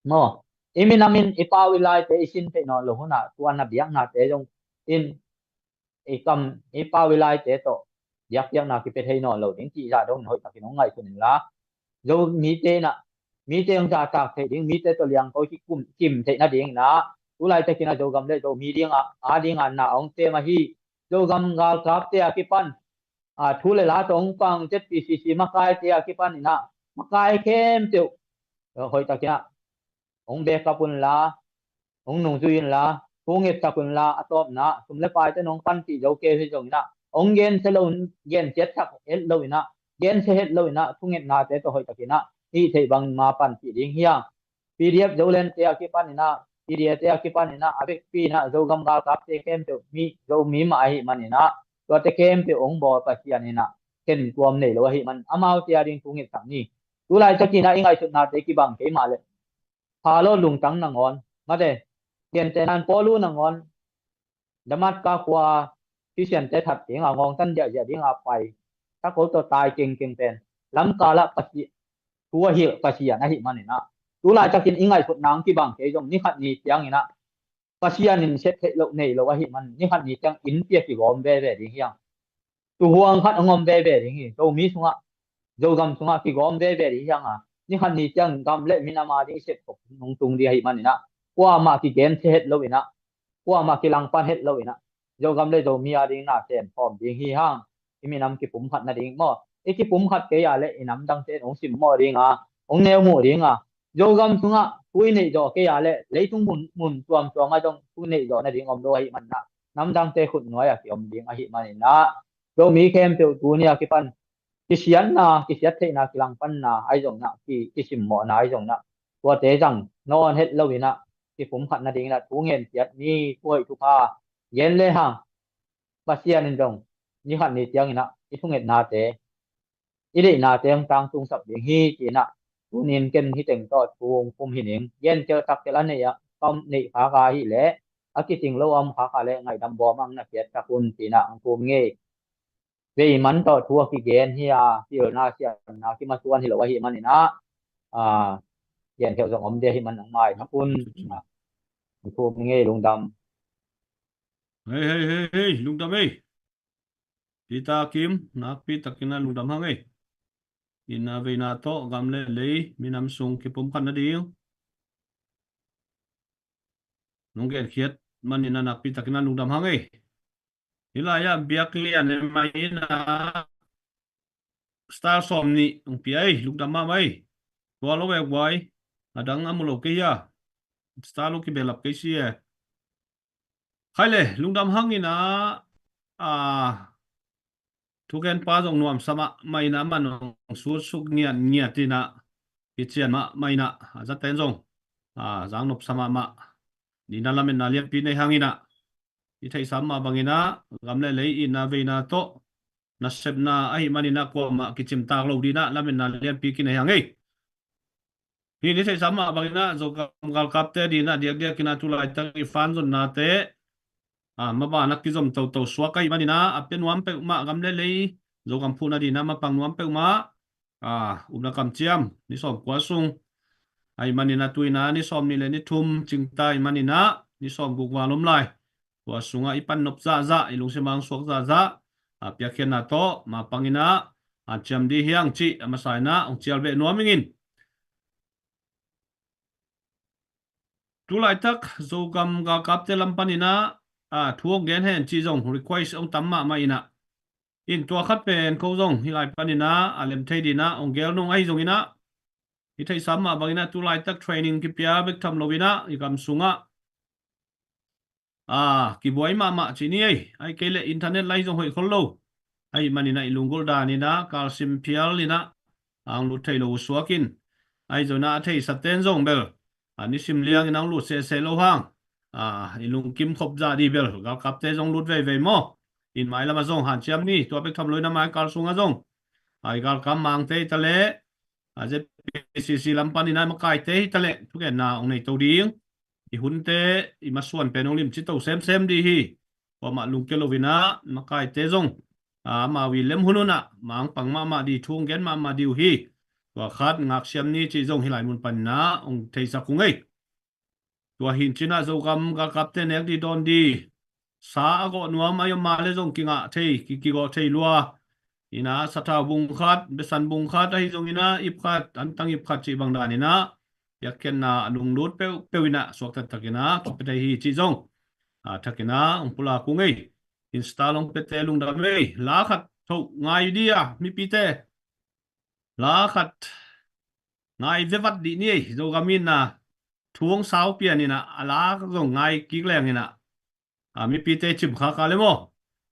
maw. I minam in i pau i laite i sin theih nawn loh hun ah tua na biaknate zong in i kam, i pau i laite tawh biakpiakna kipia thei nawn lo ding cih zah dongin hoihtakin hong ngaihsun in la, Zomite in ah, mite hong zahtak theih ding, mite tawh liangko kikum, kim theih nadingin ah, tu laitakin ah Zogam le Zomi ding ah, a ding ah na hong sem ahi Zogam galkapte a kipan, ah, thu le la tawh hong pang Z P C C makaite a kipan in ah, makai khempeuh, eh, hoihtakin ah hong backup unla, hong nungzui unla, thu ngetsak unla, a tawpna sum le paite nong panpih zo kei uh hi zongin ah, hong gensia lo, gensiatsak het lo in ah, gensia het lo in ah, thungetnate tawh hoihtakin ah hih theih bangin ma panpih ding hi hang. P D F Zoland te a kipanin ah, P D F te a kipanin ah, a vekpi in ah Zogam galkapte khempeuh mi, Zomi mah ahih manin ah, tuate khempeuh hong bawl Pasian in ah khentuam nei lo ahih manin amaute a ding thu ngetsak ni. Tulaitakin ah i ngaihsutnate kibang kei mah leh, Halot lungtang nangawn, mate, gentehna in Paulu nangawn, Damaska khua Khristiante that dinga ngawngtan diahdiah dinga pai, takol tawh tai kengkeng pen, lamkalah Pasi-, thu a hilh Pasian ahih manin ah, tulaitakin i ngaihsutna hong kibang kei zong, ni khat ni ciangin ah, Pasian in sep theih loh nei lo ahih manin, ni khat ni ciang innpi ah kigawm veve ding hi hang. Tuhuang khat hong om veve ding hi. Zomi sungah, Zogam sungah kigawm veve ding hi hang a, ni khat ni ciang gam le minam a ding i sep khop nungtung ding ahih manin ah, kuamah kigensia het lo in ah, kuamah kilangpan het lo in ah, Zogam le Zomi a ding na sem khawm ding hi hang. I minam kipumkhat nading maw? I kipumkhat kei a leh i namdangte in hong simmawh ding a, hong neumuh ding a, Zogam sungah thu i neih zawh kei a leh leitung mun, mun tuamtuam ah zong thu i neih zawh nading om lo ahih manin ah, namdangte khutnuai ah kiom ding ahih manin ah, Zomi khempeuh tuni a kipan kisiatna, kisiat theihna, kilangpanna ahi zongin ah, ki, kisimmawhna ahi zongin ah, tuate zang nawn het lo in ah, kipumkhat nadingin ah thu ngen ciat ni. Thu hoih thupha gen le hang, Pasian in zong ni khat ni ciangin ah i thungetnate, i deihnate hong tangtungsak ding hi, ci-in ah, tunin ken hih teng tawh thu hong pum hi ning. Gen tel tak tel a neih ah, kam neih khak a ahih leh, a kicing lo a om khak a leh, ngaihdam bawm ang na piatsak un, ci-in ah hong pum ngei. Vei man tawh thu a kigen hi a, pilna siamna kimasuan hi lo ahih manin ah, a, gen kheuh zong om ding ahih manin hong maisak un. Hong pum ngei, lungdam. Hei, hei, hei, hei, lungdam ei. Peter Kim, nakpi takin ah lungdam hang ei. Itna veina tawh gam le lei, minam sung kipumkhat nading nong genkhiat manin ah nakpi takin ah lungdam hang ei. Hih lai-ah Biak Lian e, mai in ah star sawm nih hong pia ei, lungdam mahmah ei. Tua lo e guai, a dang a mu lo kei hia? Star lo kibehlap kei si e. Khai le, lungdam hang in ah, a, thugenpa zong nuamsa mahmah in ah, a man hong sutsuk ngiatngiat in ah, kician mahmah in ah, a zaten zong, a, zang nopsa mahmah. Nihna lametna lianpi nei hang in ah, i theihsa mah bangin ah, gam le lei itna veina tawh nasepna ahih manin ah, kuamah kicimtak lo dingin ah lametna lianpi kinei hang ei. Hih ni theihsa mah bangin ah, Zogam galkapte dingin ah diakdiakin ah tulaitak i fan zonnate, a, maban ah kizom toto suak ahih manin ah, a pia nuam peuhmah, gam le lei, Zogam phuhna dingin ah mapang nuam peuhmah, a, upna kamciam ni sawmkua sung ahih manin ah, tu-in ah ni sawmnih le ni thum cingta ahih manin ah, ni sawmguk val om lai. Tua sungah i pan nop zahzah, i lungsim ah hong suak zahzah, a, piakkhiatna tawh mapang in ah, a, ciam ding hi hang cih a masa in ah hong cial beh nuam ing in. Tulaitak Zogam galkapte lam panin ah, a, thu hong gen hen cih zong request hong tam mahmah in ah, in tua khat pen ko zong hih lai panin ah, a lem thei dingin ah hong gel nung ahi zongin ah, i theihsa mah bangin ah tulaitak training kipia bek tham loin ah, i gam sungah, a, kibuai mahmah cih ni ei. Ahih kei leh internet lai zong hoih khol lo ahih manin ah, i lunggulh danin ah kalsim phial in ah, a hong lut thei lo uh suak in, ahi zongin ah a theihsa ten zong bel, a, nisim liangin a hong lut sehseh lo hang, a, i lungkim khop zah ding bel, galkapte zong lut veivei maw? In mailam ah zong hanciam ni, tua bek tham loin ah mai kal sungah zong, a, i galkap mangte hi ta leh, a, Z P C C lam panin ah makaite hi ta leh, thugenna hong nei to ding. I hunte, i masuan pen hong limci to semsem ding hi. Kuamah lungkia loin ah, makaite zong, a, amau i lem hun hun ah mang pang mahmah ding, thu hong gen mahmah ding uh hi. Tua khat ngaksiam ni cih zong hih lai mun panin ah hong theisak ung ei. Tua hi in cin ah Zogam galkapte nek ding dawn ding, sa a gawh nuam a om mah leh zong kingah thei, ki, kigawh thei lua in ah, sathau bung khat, besan bung khat ahi zongin ah, ip khat, antang ip khat cih bang danin ah, piakkhiatna a lunglut peuhpeuh in ah, suak taktak in ah kipia thei hi cih zong, a, thakin ah hong pulak ung ei. Insta long piate lungdam ei. La khat thoh ngai ding a, mipite, la khat ngai vevat dih ni ei. Zogam in ah thu hong sau pian in ah, a lak zong ngai kik leng in ah, a, mipite cim khak a le maw.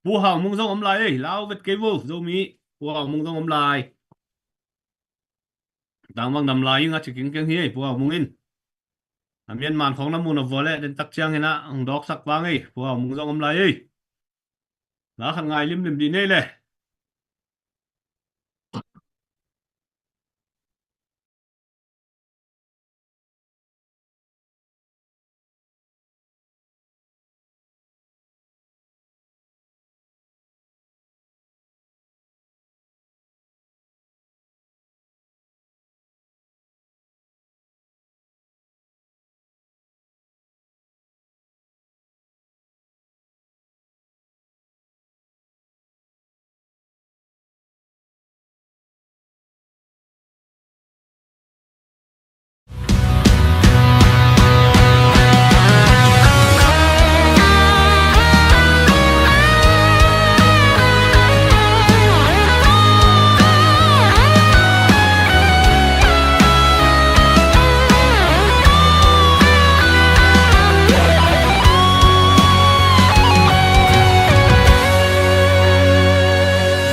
Pu Hau Mung zong om lai ei, lau vet kei vo, Zomi Pu Hau Mung zong om lai. Tang bang dam lai ing a ci kingkeng hi ei, Pu Hau Mung in. A Myanmar khawng na mu na vua leh, den tak ciang in ah hong dawksak vang ei, Pu Hau Mung zong om lai ei. La khat ngai limlim dih nei le.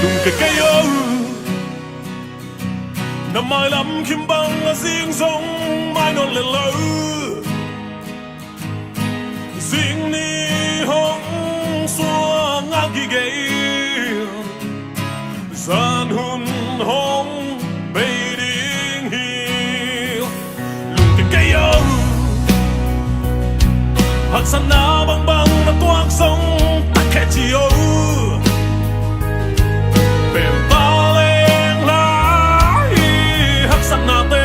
Lungke kei o, na mailam khim bang a zing zong mai nawn le lo. Zing ni hong suang a gige, zan hun hong bei ding hi. Lungke kei o, haksatna bangbang na tuak zong tak khe ci o. Pen ta leng lai haksatnate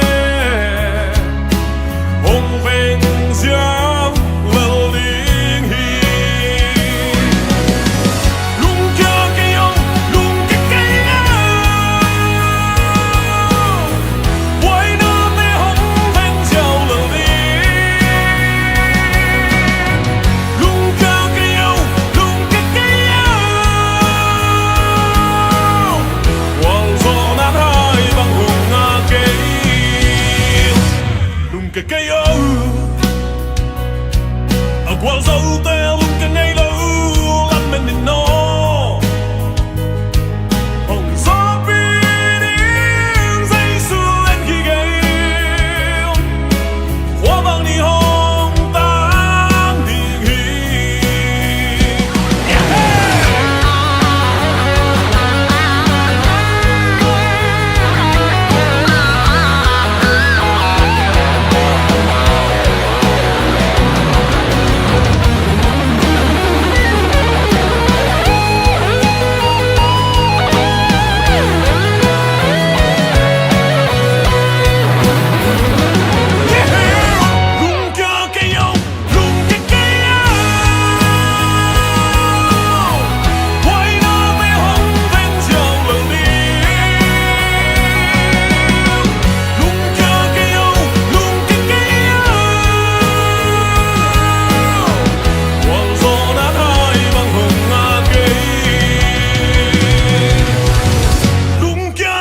hong veng ziau lel ding hi. Lungkia kei o, lungkia kei o. Buainate hong veng ziau lel ding. Lungkia kei o, lungkia kei o. Gualzawhna hai bang hong ngak kei. Lungkia kei o. A gualzote lungkia ngei lo, lamen in aw. Hong zawhpih ding Jesu en hi gei. Khua bang ni hong tang ding hi. Lungkia kei o, buainate hong veng ziau lel ding. Lungkia kei o, lungkia kei o. Gualzawhna hai bang hong ngak kei. Lungkia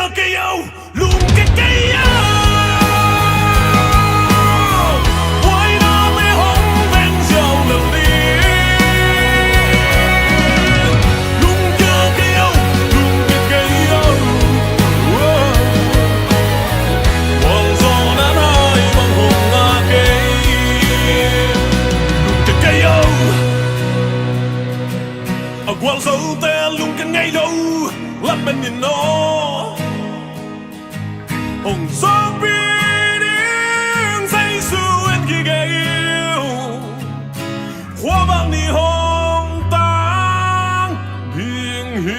kei o. A gualzote lungkia ngei lo, lamen in aw. Hong zawhpih ding Jesu en hi gei. Khua bang ni hong tang ding hi.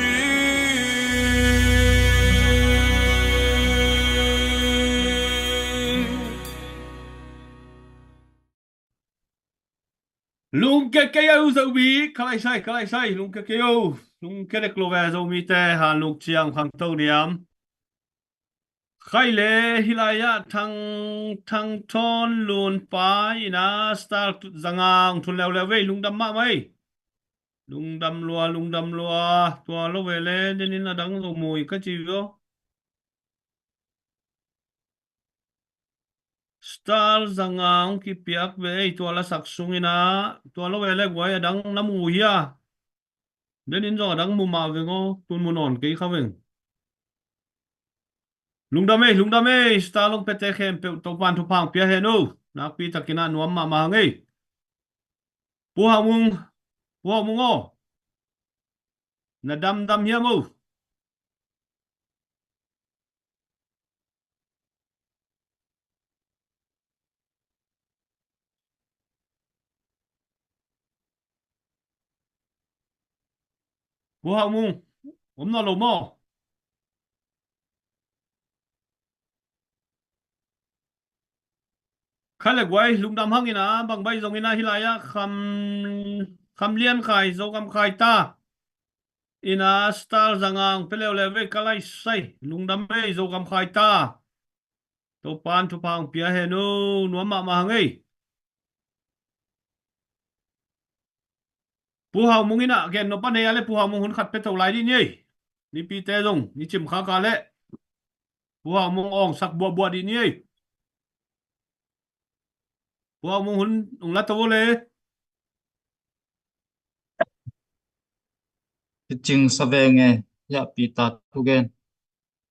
Lungkia kei o Zomi, ka lai sai, ka lai sai, lungkia kei o. Lungkia dek lo ve Zomite, han luk ciang khangto niam. Khai le, hih lai-ah Thang, Thang Thawn Lun pa in a star zanga hong thun leuleu vei, lungdam mahmah ei. Lungdam lua, lungdam lua, tua lo ve le, denin a dang zo mui ka ci vio. Star zanga hong kipiak ve ei, tua lasak sungin ah, tua lo ve le guai, a dang na mu hia? Den in zong a dang mu mah veng aw, tun mu nawn kei kha veng. Lungdam ei, lungdam ei, Star long pete khempeuh Topan thupha hong pia hen o. Nakpi takin ah nuam mahmah hang ei. Pu Hau Mung, Pu Hau Mung aw. Na damdam hiam o? Pu Hau Mung, om nawn lo maw? Kha le guai, lungdam hangin ah, bang bai zongin ah, hih lai-ah Kham, Kham Lian Khai, Zogam Khai ta. In ah Star zanga hong pia leuleu vei ka lai sai, lungdam ei Zogam Khai ta. Topan thupha hong pia hen o, nuam mahmah hang ei. Pu Hau Mung in ah gen nop a nei a le Pu Hau Mung hun khat pia to lai dih ni ei. Nipite zong, ni cim khak a le Pu Hau Mung awngsak buahbuah dih ni ei. Pu Hau Mung hun hong la to vo le. Hi cing sa veng e, hiah Peter thugen.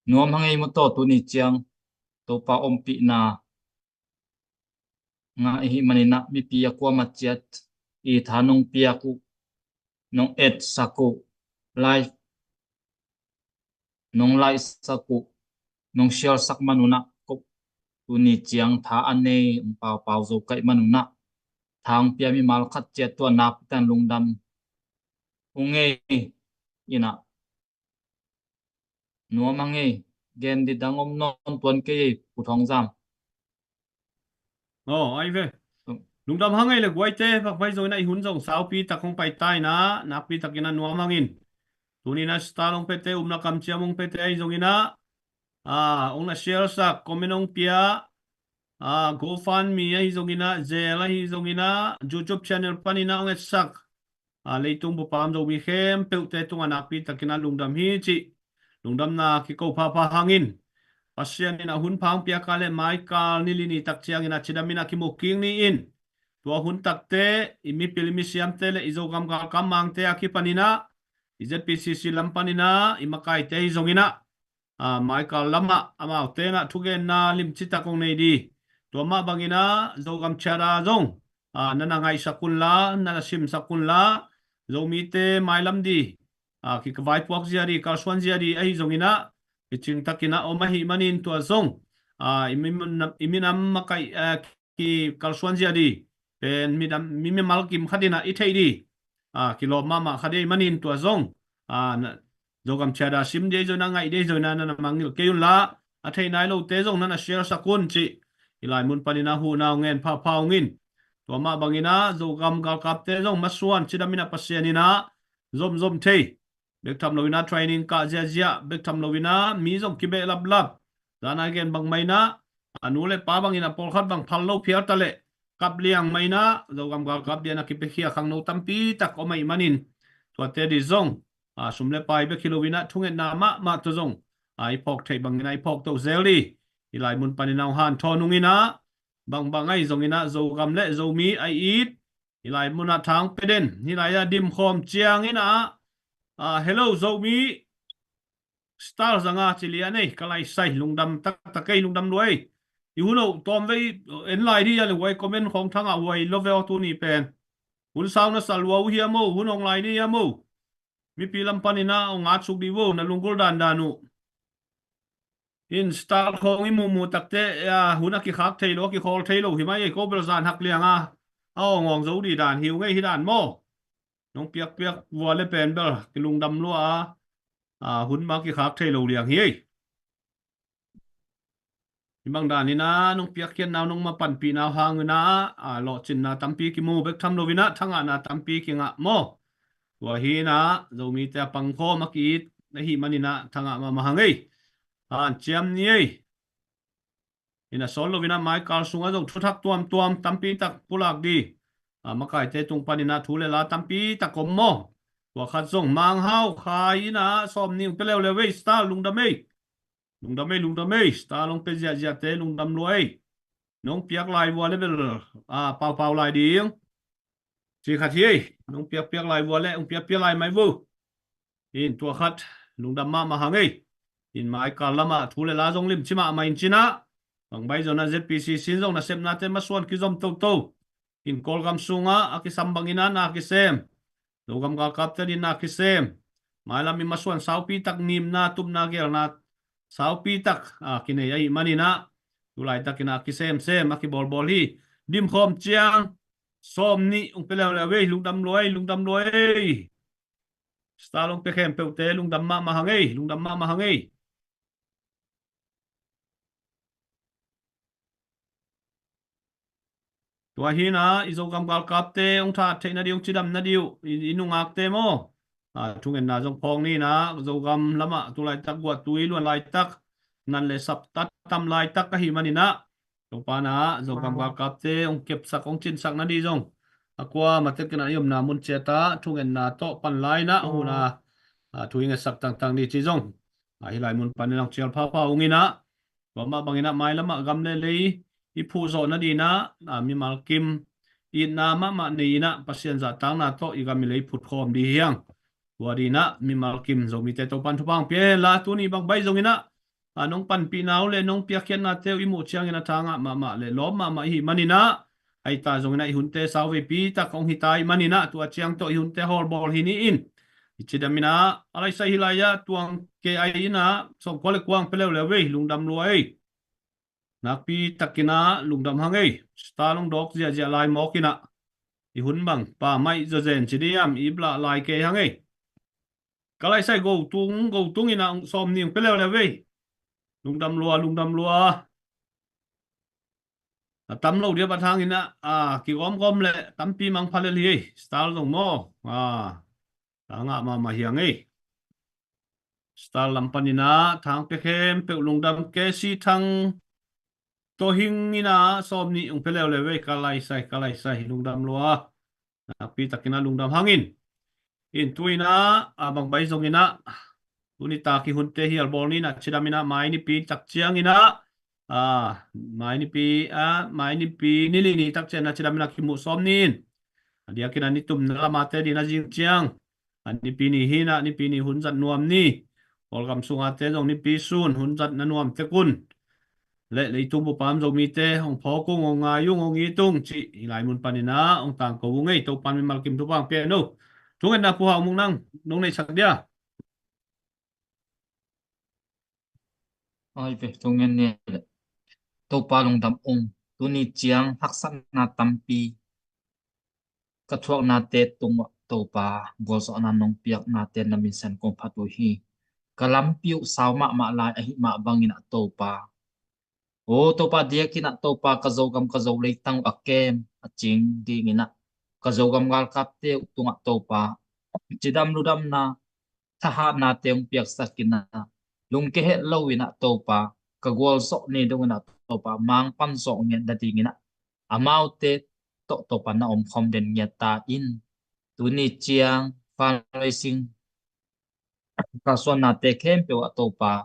Nuam hang ei maw, tawh tuni ciang Topa ompihna ngah i hih manin ah mipi a kuamah ciat i tha nong piak uh, nong etsak uh, live nong laihsak uh, nong share sak man un ah ko, tuni ciang tha a nei hong paupau zo kaih man un ah tha hong pia mimal khat ciat tua nakpi takin lungdam ung ei. In ah nuam hang ei, gen ding dang om nawn tuan kei ei, Pu Thawng Zam. Aw, ai ve. Lungdam hang ei le guaite, bang bai zongin ah i hun zong saupi tak hong pai ta in ah, nakpi takin ah nuam hangin. Tuni in ah Star long pete, umna kamciam hong pete ahi zongin ah, ah, hong na share sak, comment hong pia, ah, GoFundMe ahi zongin ah, Zelle ahi zongin ah, YouTube channel panin ah hong etsak, a, leitung bup a om Zomi khempeuhte tungah nakpi takin ah lungdam hi cih lungdamna kiko phapha hangin, Pasian in ah hun pha hong piak a le maikal ni li ni tak ciangin ah cidam in ah kimu kik ni in, tua hun takte i mipil i misiamte le i Zogam galkap mangte a kipanin ah, i Z P C C lam panin ah i makaite hi zongin ah, a, maikal lamah amaute in ah thugenna limci tak hong nei ding. Tua mah bangin ah Zogam Charter zong, a, na na ngaihsak un la, na na simsak un la, Zomite mailam ding, a, kivaipuak zia ding, kalsuan zia ding ahi zongin ah, i cing takin ah om ahih manin tua zong, a, i minam, i minam makaih, a, kikalsuan zia ding pen midam, mi mimal kim khat in ah i theih ding, a, kilawm mahmah khat ahih manin tua zong, a, na, Zogam Charter sim ding ahi zongin ah, ngaih ding ahi zongin ah, na na mangngilh kei un la, a theih nai lote zong na na share sak un cih i lai mun panin ah huhna hong ngen phapha ung in. Tua mah bangin ah Zogam galkapte zong masuan cidam in ah Pasian in ah zomzom thei, bek tham lo in ah training kah ziahziah, bek tham lo in ah mi zong kibehlaplap. Zan a gen bang mah in ah, a nu le pa bangin ah pawlkhat bang phal lo phial ta leh, kap liang mah in ah, Zogam galkap dingin ah kipiakhia khangno tampi tak om ahih manin, tuate ding zong, a, sum le pai bek hi lo in ah, thungetna mahmah tawh zong, a, i phawk theih bangin ah i phawk to zel ding. I lai mun panin ah hong hanthawn ung in ah, bangbang ahi zongin ah Zogam le Zomi a it, hih lai munah tha hong pia den, hih lai-ah dim khawm ciangin ah, a, hello Zomi, Star zanga ci lian ei, ka lai sai, lungdam taktak ei, lungdam lua ei. I hun oh tawm vei en lai dih a le, huai comment khawng thangah huai lo ve aw, tuni pen. Hun sau na sa lua uh hiam o, hun hong lai dih hiam o. Mipi lam panin ah hong at suk dih vo, na lunggulh dandan uh. In Star khawng i muhmuh takte, a, hun a kikhak thei lo, a kikhawl thei lo hi mai ei, ko bel zan hak liang a, a awngawng zo dih dan hi ung ei, hi dan maw. Nong piakpiak vua le pen bel kilungdam lua a, a, hun mah kikhak thei lo liang hi ei. Hih bang danin ah nong piakkhiatna uh, nong mapanpihna uh hangin ah, a, lawhcinna tampi kimu, bek tham loin ah thangahna tampi kingah maw. Tua hi in ah Zomite a pangkhawm a ki-it ahih manin ah thangah mahmah hang ei. Hanciam ni ei. In ah sawl loin ah maikal sungah zong thuthak tuamtuam tampi tak pulak ding, a, makaite tung panin ah thu le la tampi tak om maw. Tua khat zong Mang Hau Khai in ah sawm nih hong pia leuleu ei, Star lungdam ei. Lungdam ei, lungdam ei, Star long pia ziahziahte lungdam lua ei. nong piak lai vua le bel, a, paupau lai ding. Ci khat hi ei, nong piakpiak lai vua le, hong piakpiak lai mai vo. In tua khat, lungdam mahmah hang ei. In mai kal lamah thu le la zong limci mahmah in cinah. Bang bai zong a Z P C C in zong nasepnate masuan kizom toto. In Kawlgam sungah a kisam bangin a na kisem. Zogam galkapte din na kisem. Mailam i masuan saupi tak ngimna, tupna, gelna saupi tak a kinei ahih maninah. Tulaitak inah kisemsem a kibawlbawl hi. Dimkhawm ciang sawm nih hong pia leuleu ei, lungdam lua ei, lungdam lua ei. Star hong pia khempeuhte lungdam mahmah hang ei, lungdam mahmah hang ei. Tua hinah i Zogam galkapte hong that theihna dih, hong cidamna dih uh, i, i nungakte maw? A, thungetna zong phawng ninah, Zogam lamah tulaitak guahtui luan laitak, nan le sap tat tam laitak ahih maninah. Topa na, Zogam galkapte hong kepsak, hong cinsak nadih zong a kuamah tekinah i omna mun ciatah thungetna tawh pan lai inah, huna, a, thu i ngetsak tangtang dih ci zong a, hih lai mun panin hong cial phapha ung inah. Tua mah banginah mailamah gam le lei i phuhzawh nadinah, a, mimal kim itna mahmah nei inah Pasian zahtakna tawh i gam i lei phutkhawm dih hiang. Tua dinah mimal kim Zomite Topan thupha hong pia henla, tuni bang bai zonginah, a, nong panpihna uh le nong piakkhiatnate uh i muh ciangin a tha ngah mahmah le lawm mahmah i hih maninah, aita zonginah i hunte sauveipi tak hong hita i hih maninah, tua ciang tawh i hunte hawlbawl hi ni in. I cidaminah a laisai hi lai-ah tuang kei ai inah sawmkua le kuang pia leuleu ei, lungdam lua ei. Nakpi takinah lungdam hang ei. Star long dawk ziahziah lai mawkinah i hun bang pa maih zawzen ci diam i blah lai kei hang ei. Ka laisai go tung go tung inah sawm nih hong pia leuleu ei. Lungdam lua, lungdam lua. A tam lo dia bat hanginah, a, kigawmgawm le tampi mangpha lel hi ei. Star zong maw, a, ta ngah mahmah hiang ei. Star lam paninah thang pia khempeuh lungdam, K C Thang Tohing inah sawm nih hong pia leuleu ei, ka laisai, ka laisai, lungdam lua. Nakpi takinah lungdam hangin. In tu inah, a, bang bai zonginah tuni tak i hunte hialbawl ninah cidaminah mai nipi tak cianginah, a, mai nipi, a, mai nipi nili ni tak cianginah cidaminah kimuh sawm ni in. A diakinah nitumna lamate dinah zing ciang a nipi ni hinah, nipi ni hun zat nuam ni. Kawlgam sungate zong nipi sun hun zat na nuam tek un. Le leitung bupam Zomite hong phawk ung, hong ngai ung, hong it ung cih hih lai mun paninah hong tangko ung ei. Topan mimal kim thupha hong pia hen uh. Thungetna Pu Hau Mung nang nong neihsak dia. Ai ve, thungen ni le. Topa lungdam ung. Tuni ciang haksatna tampi ka thuaknate tungah Topa gualzawhna nong piaknate na minsan kong phat uh hi. Ka lampi uh sau mahmah lai ahih mah banginah Topa, o Topa, diakinah Topa ka Zogam ka Zo leitang uh a kem a cing dinginah ka Zogam galkapte uh tungah Topa cidam ludamna thahatnate hong piaksak inah, lungke het lo inah Topa, ka gualzawh ni donginah Topa mangpan zawh ngiat nadinginah amaute tawh Topa na omkhawm den ngiat ta in. Tuni ciang fundraising kalsuannate khempeuh ah Topa,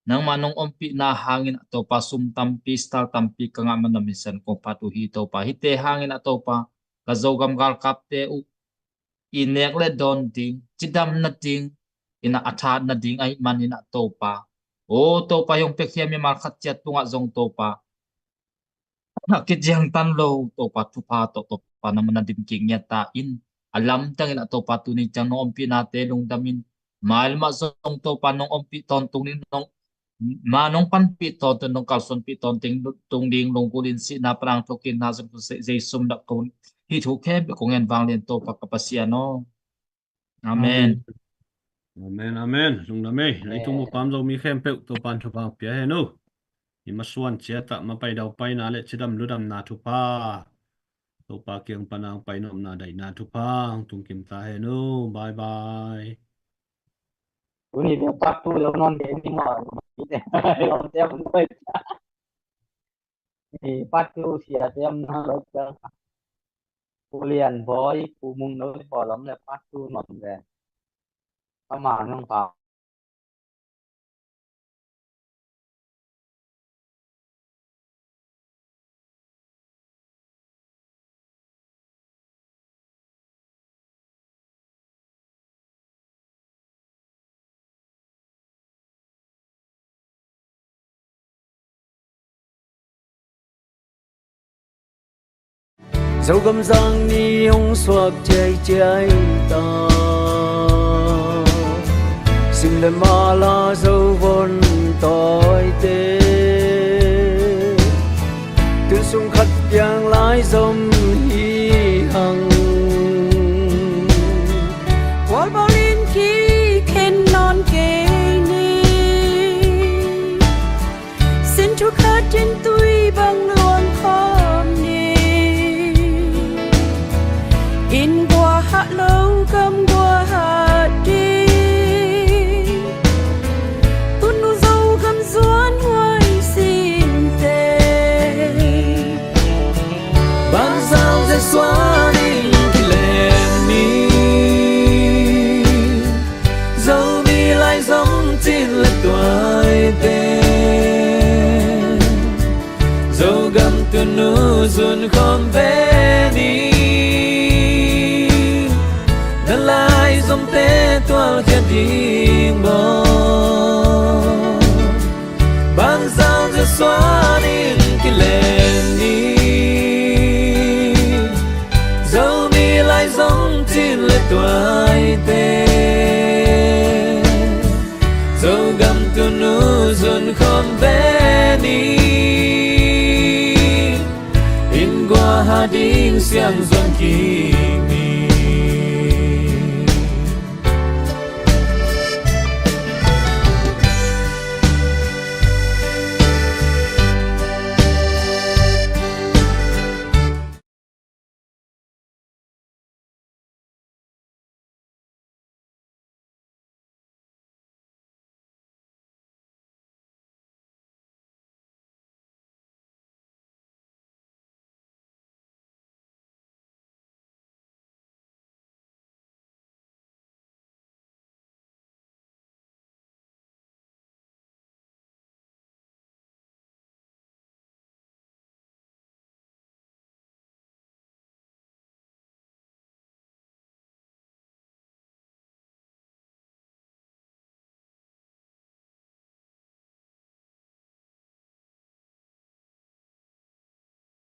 nangmah nong ompihna hangin ah Topa, sum tampi, star tampi ka ngah man na minsan kong phat uh hi Topa. Hihte hangin ah Topa, ka Zogam galkapte uh i nek le dawn ding, cidam nading, inah a that nading ahih manin ah Topa, o Topa, hong piakhia mimal khat ciat tungah zong Topa, a kiciangtan lo Topa, thupha tawh Topa nangmah na dim kik ngiat ta in. A lamdangin ah Topa, tuni ciang nong ompihnate lungdamin, mailam ah zong Topa nong ompih tawntung ding, nong ma nong panpih tawntung, nong kalsuanpih tawntung ding lunggulh in sihna, panang, thokikna, zong Jesu min tawh kong, hih thu khempeuh kong ngen vanglian Topa ka Pasian aw. Amen. Amen, amen. Lungdam ei. Leitung bupam Zomi khempeuh Topan thupha pia hen uh. I masuan ciatah mapai daupaina le cidam ludamna thupha, Topa kiang pan a hong pai nopna daihna thupha hong tungkim ta hen uh. Bye bye. Tuni bia part two lo nawn ding ni maw. Part two sia tem na lo. Pu Lian Bawi, Pu Mung Noi, Pawlom le part two nuam ve. Ama nong pa. Zogam zang ni hong suak ciaiciai ta, sim le mala Zovon tawite, tun sung khat piang lai zom hi hang. Walbawlin kikhen nawn kei ni, sin thu khat in tui bang luang khawm ni. Inn guahah lo gam guahah ding, tunu Zogam zuan huai sinte, Banzau Jesuh in kilem ni, Zomi laizom cin le tuaite, Zogam tunu zun khawm ve ni, na laizomte tualkhia ding bawl. Banzau Jesuh in kilem ni, Zomi laizom cin le tuaite, Zogam tunu zun khawm ve ni, inn guahah ding siang zuan kik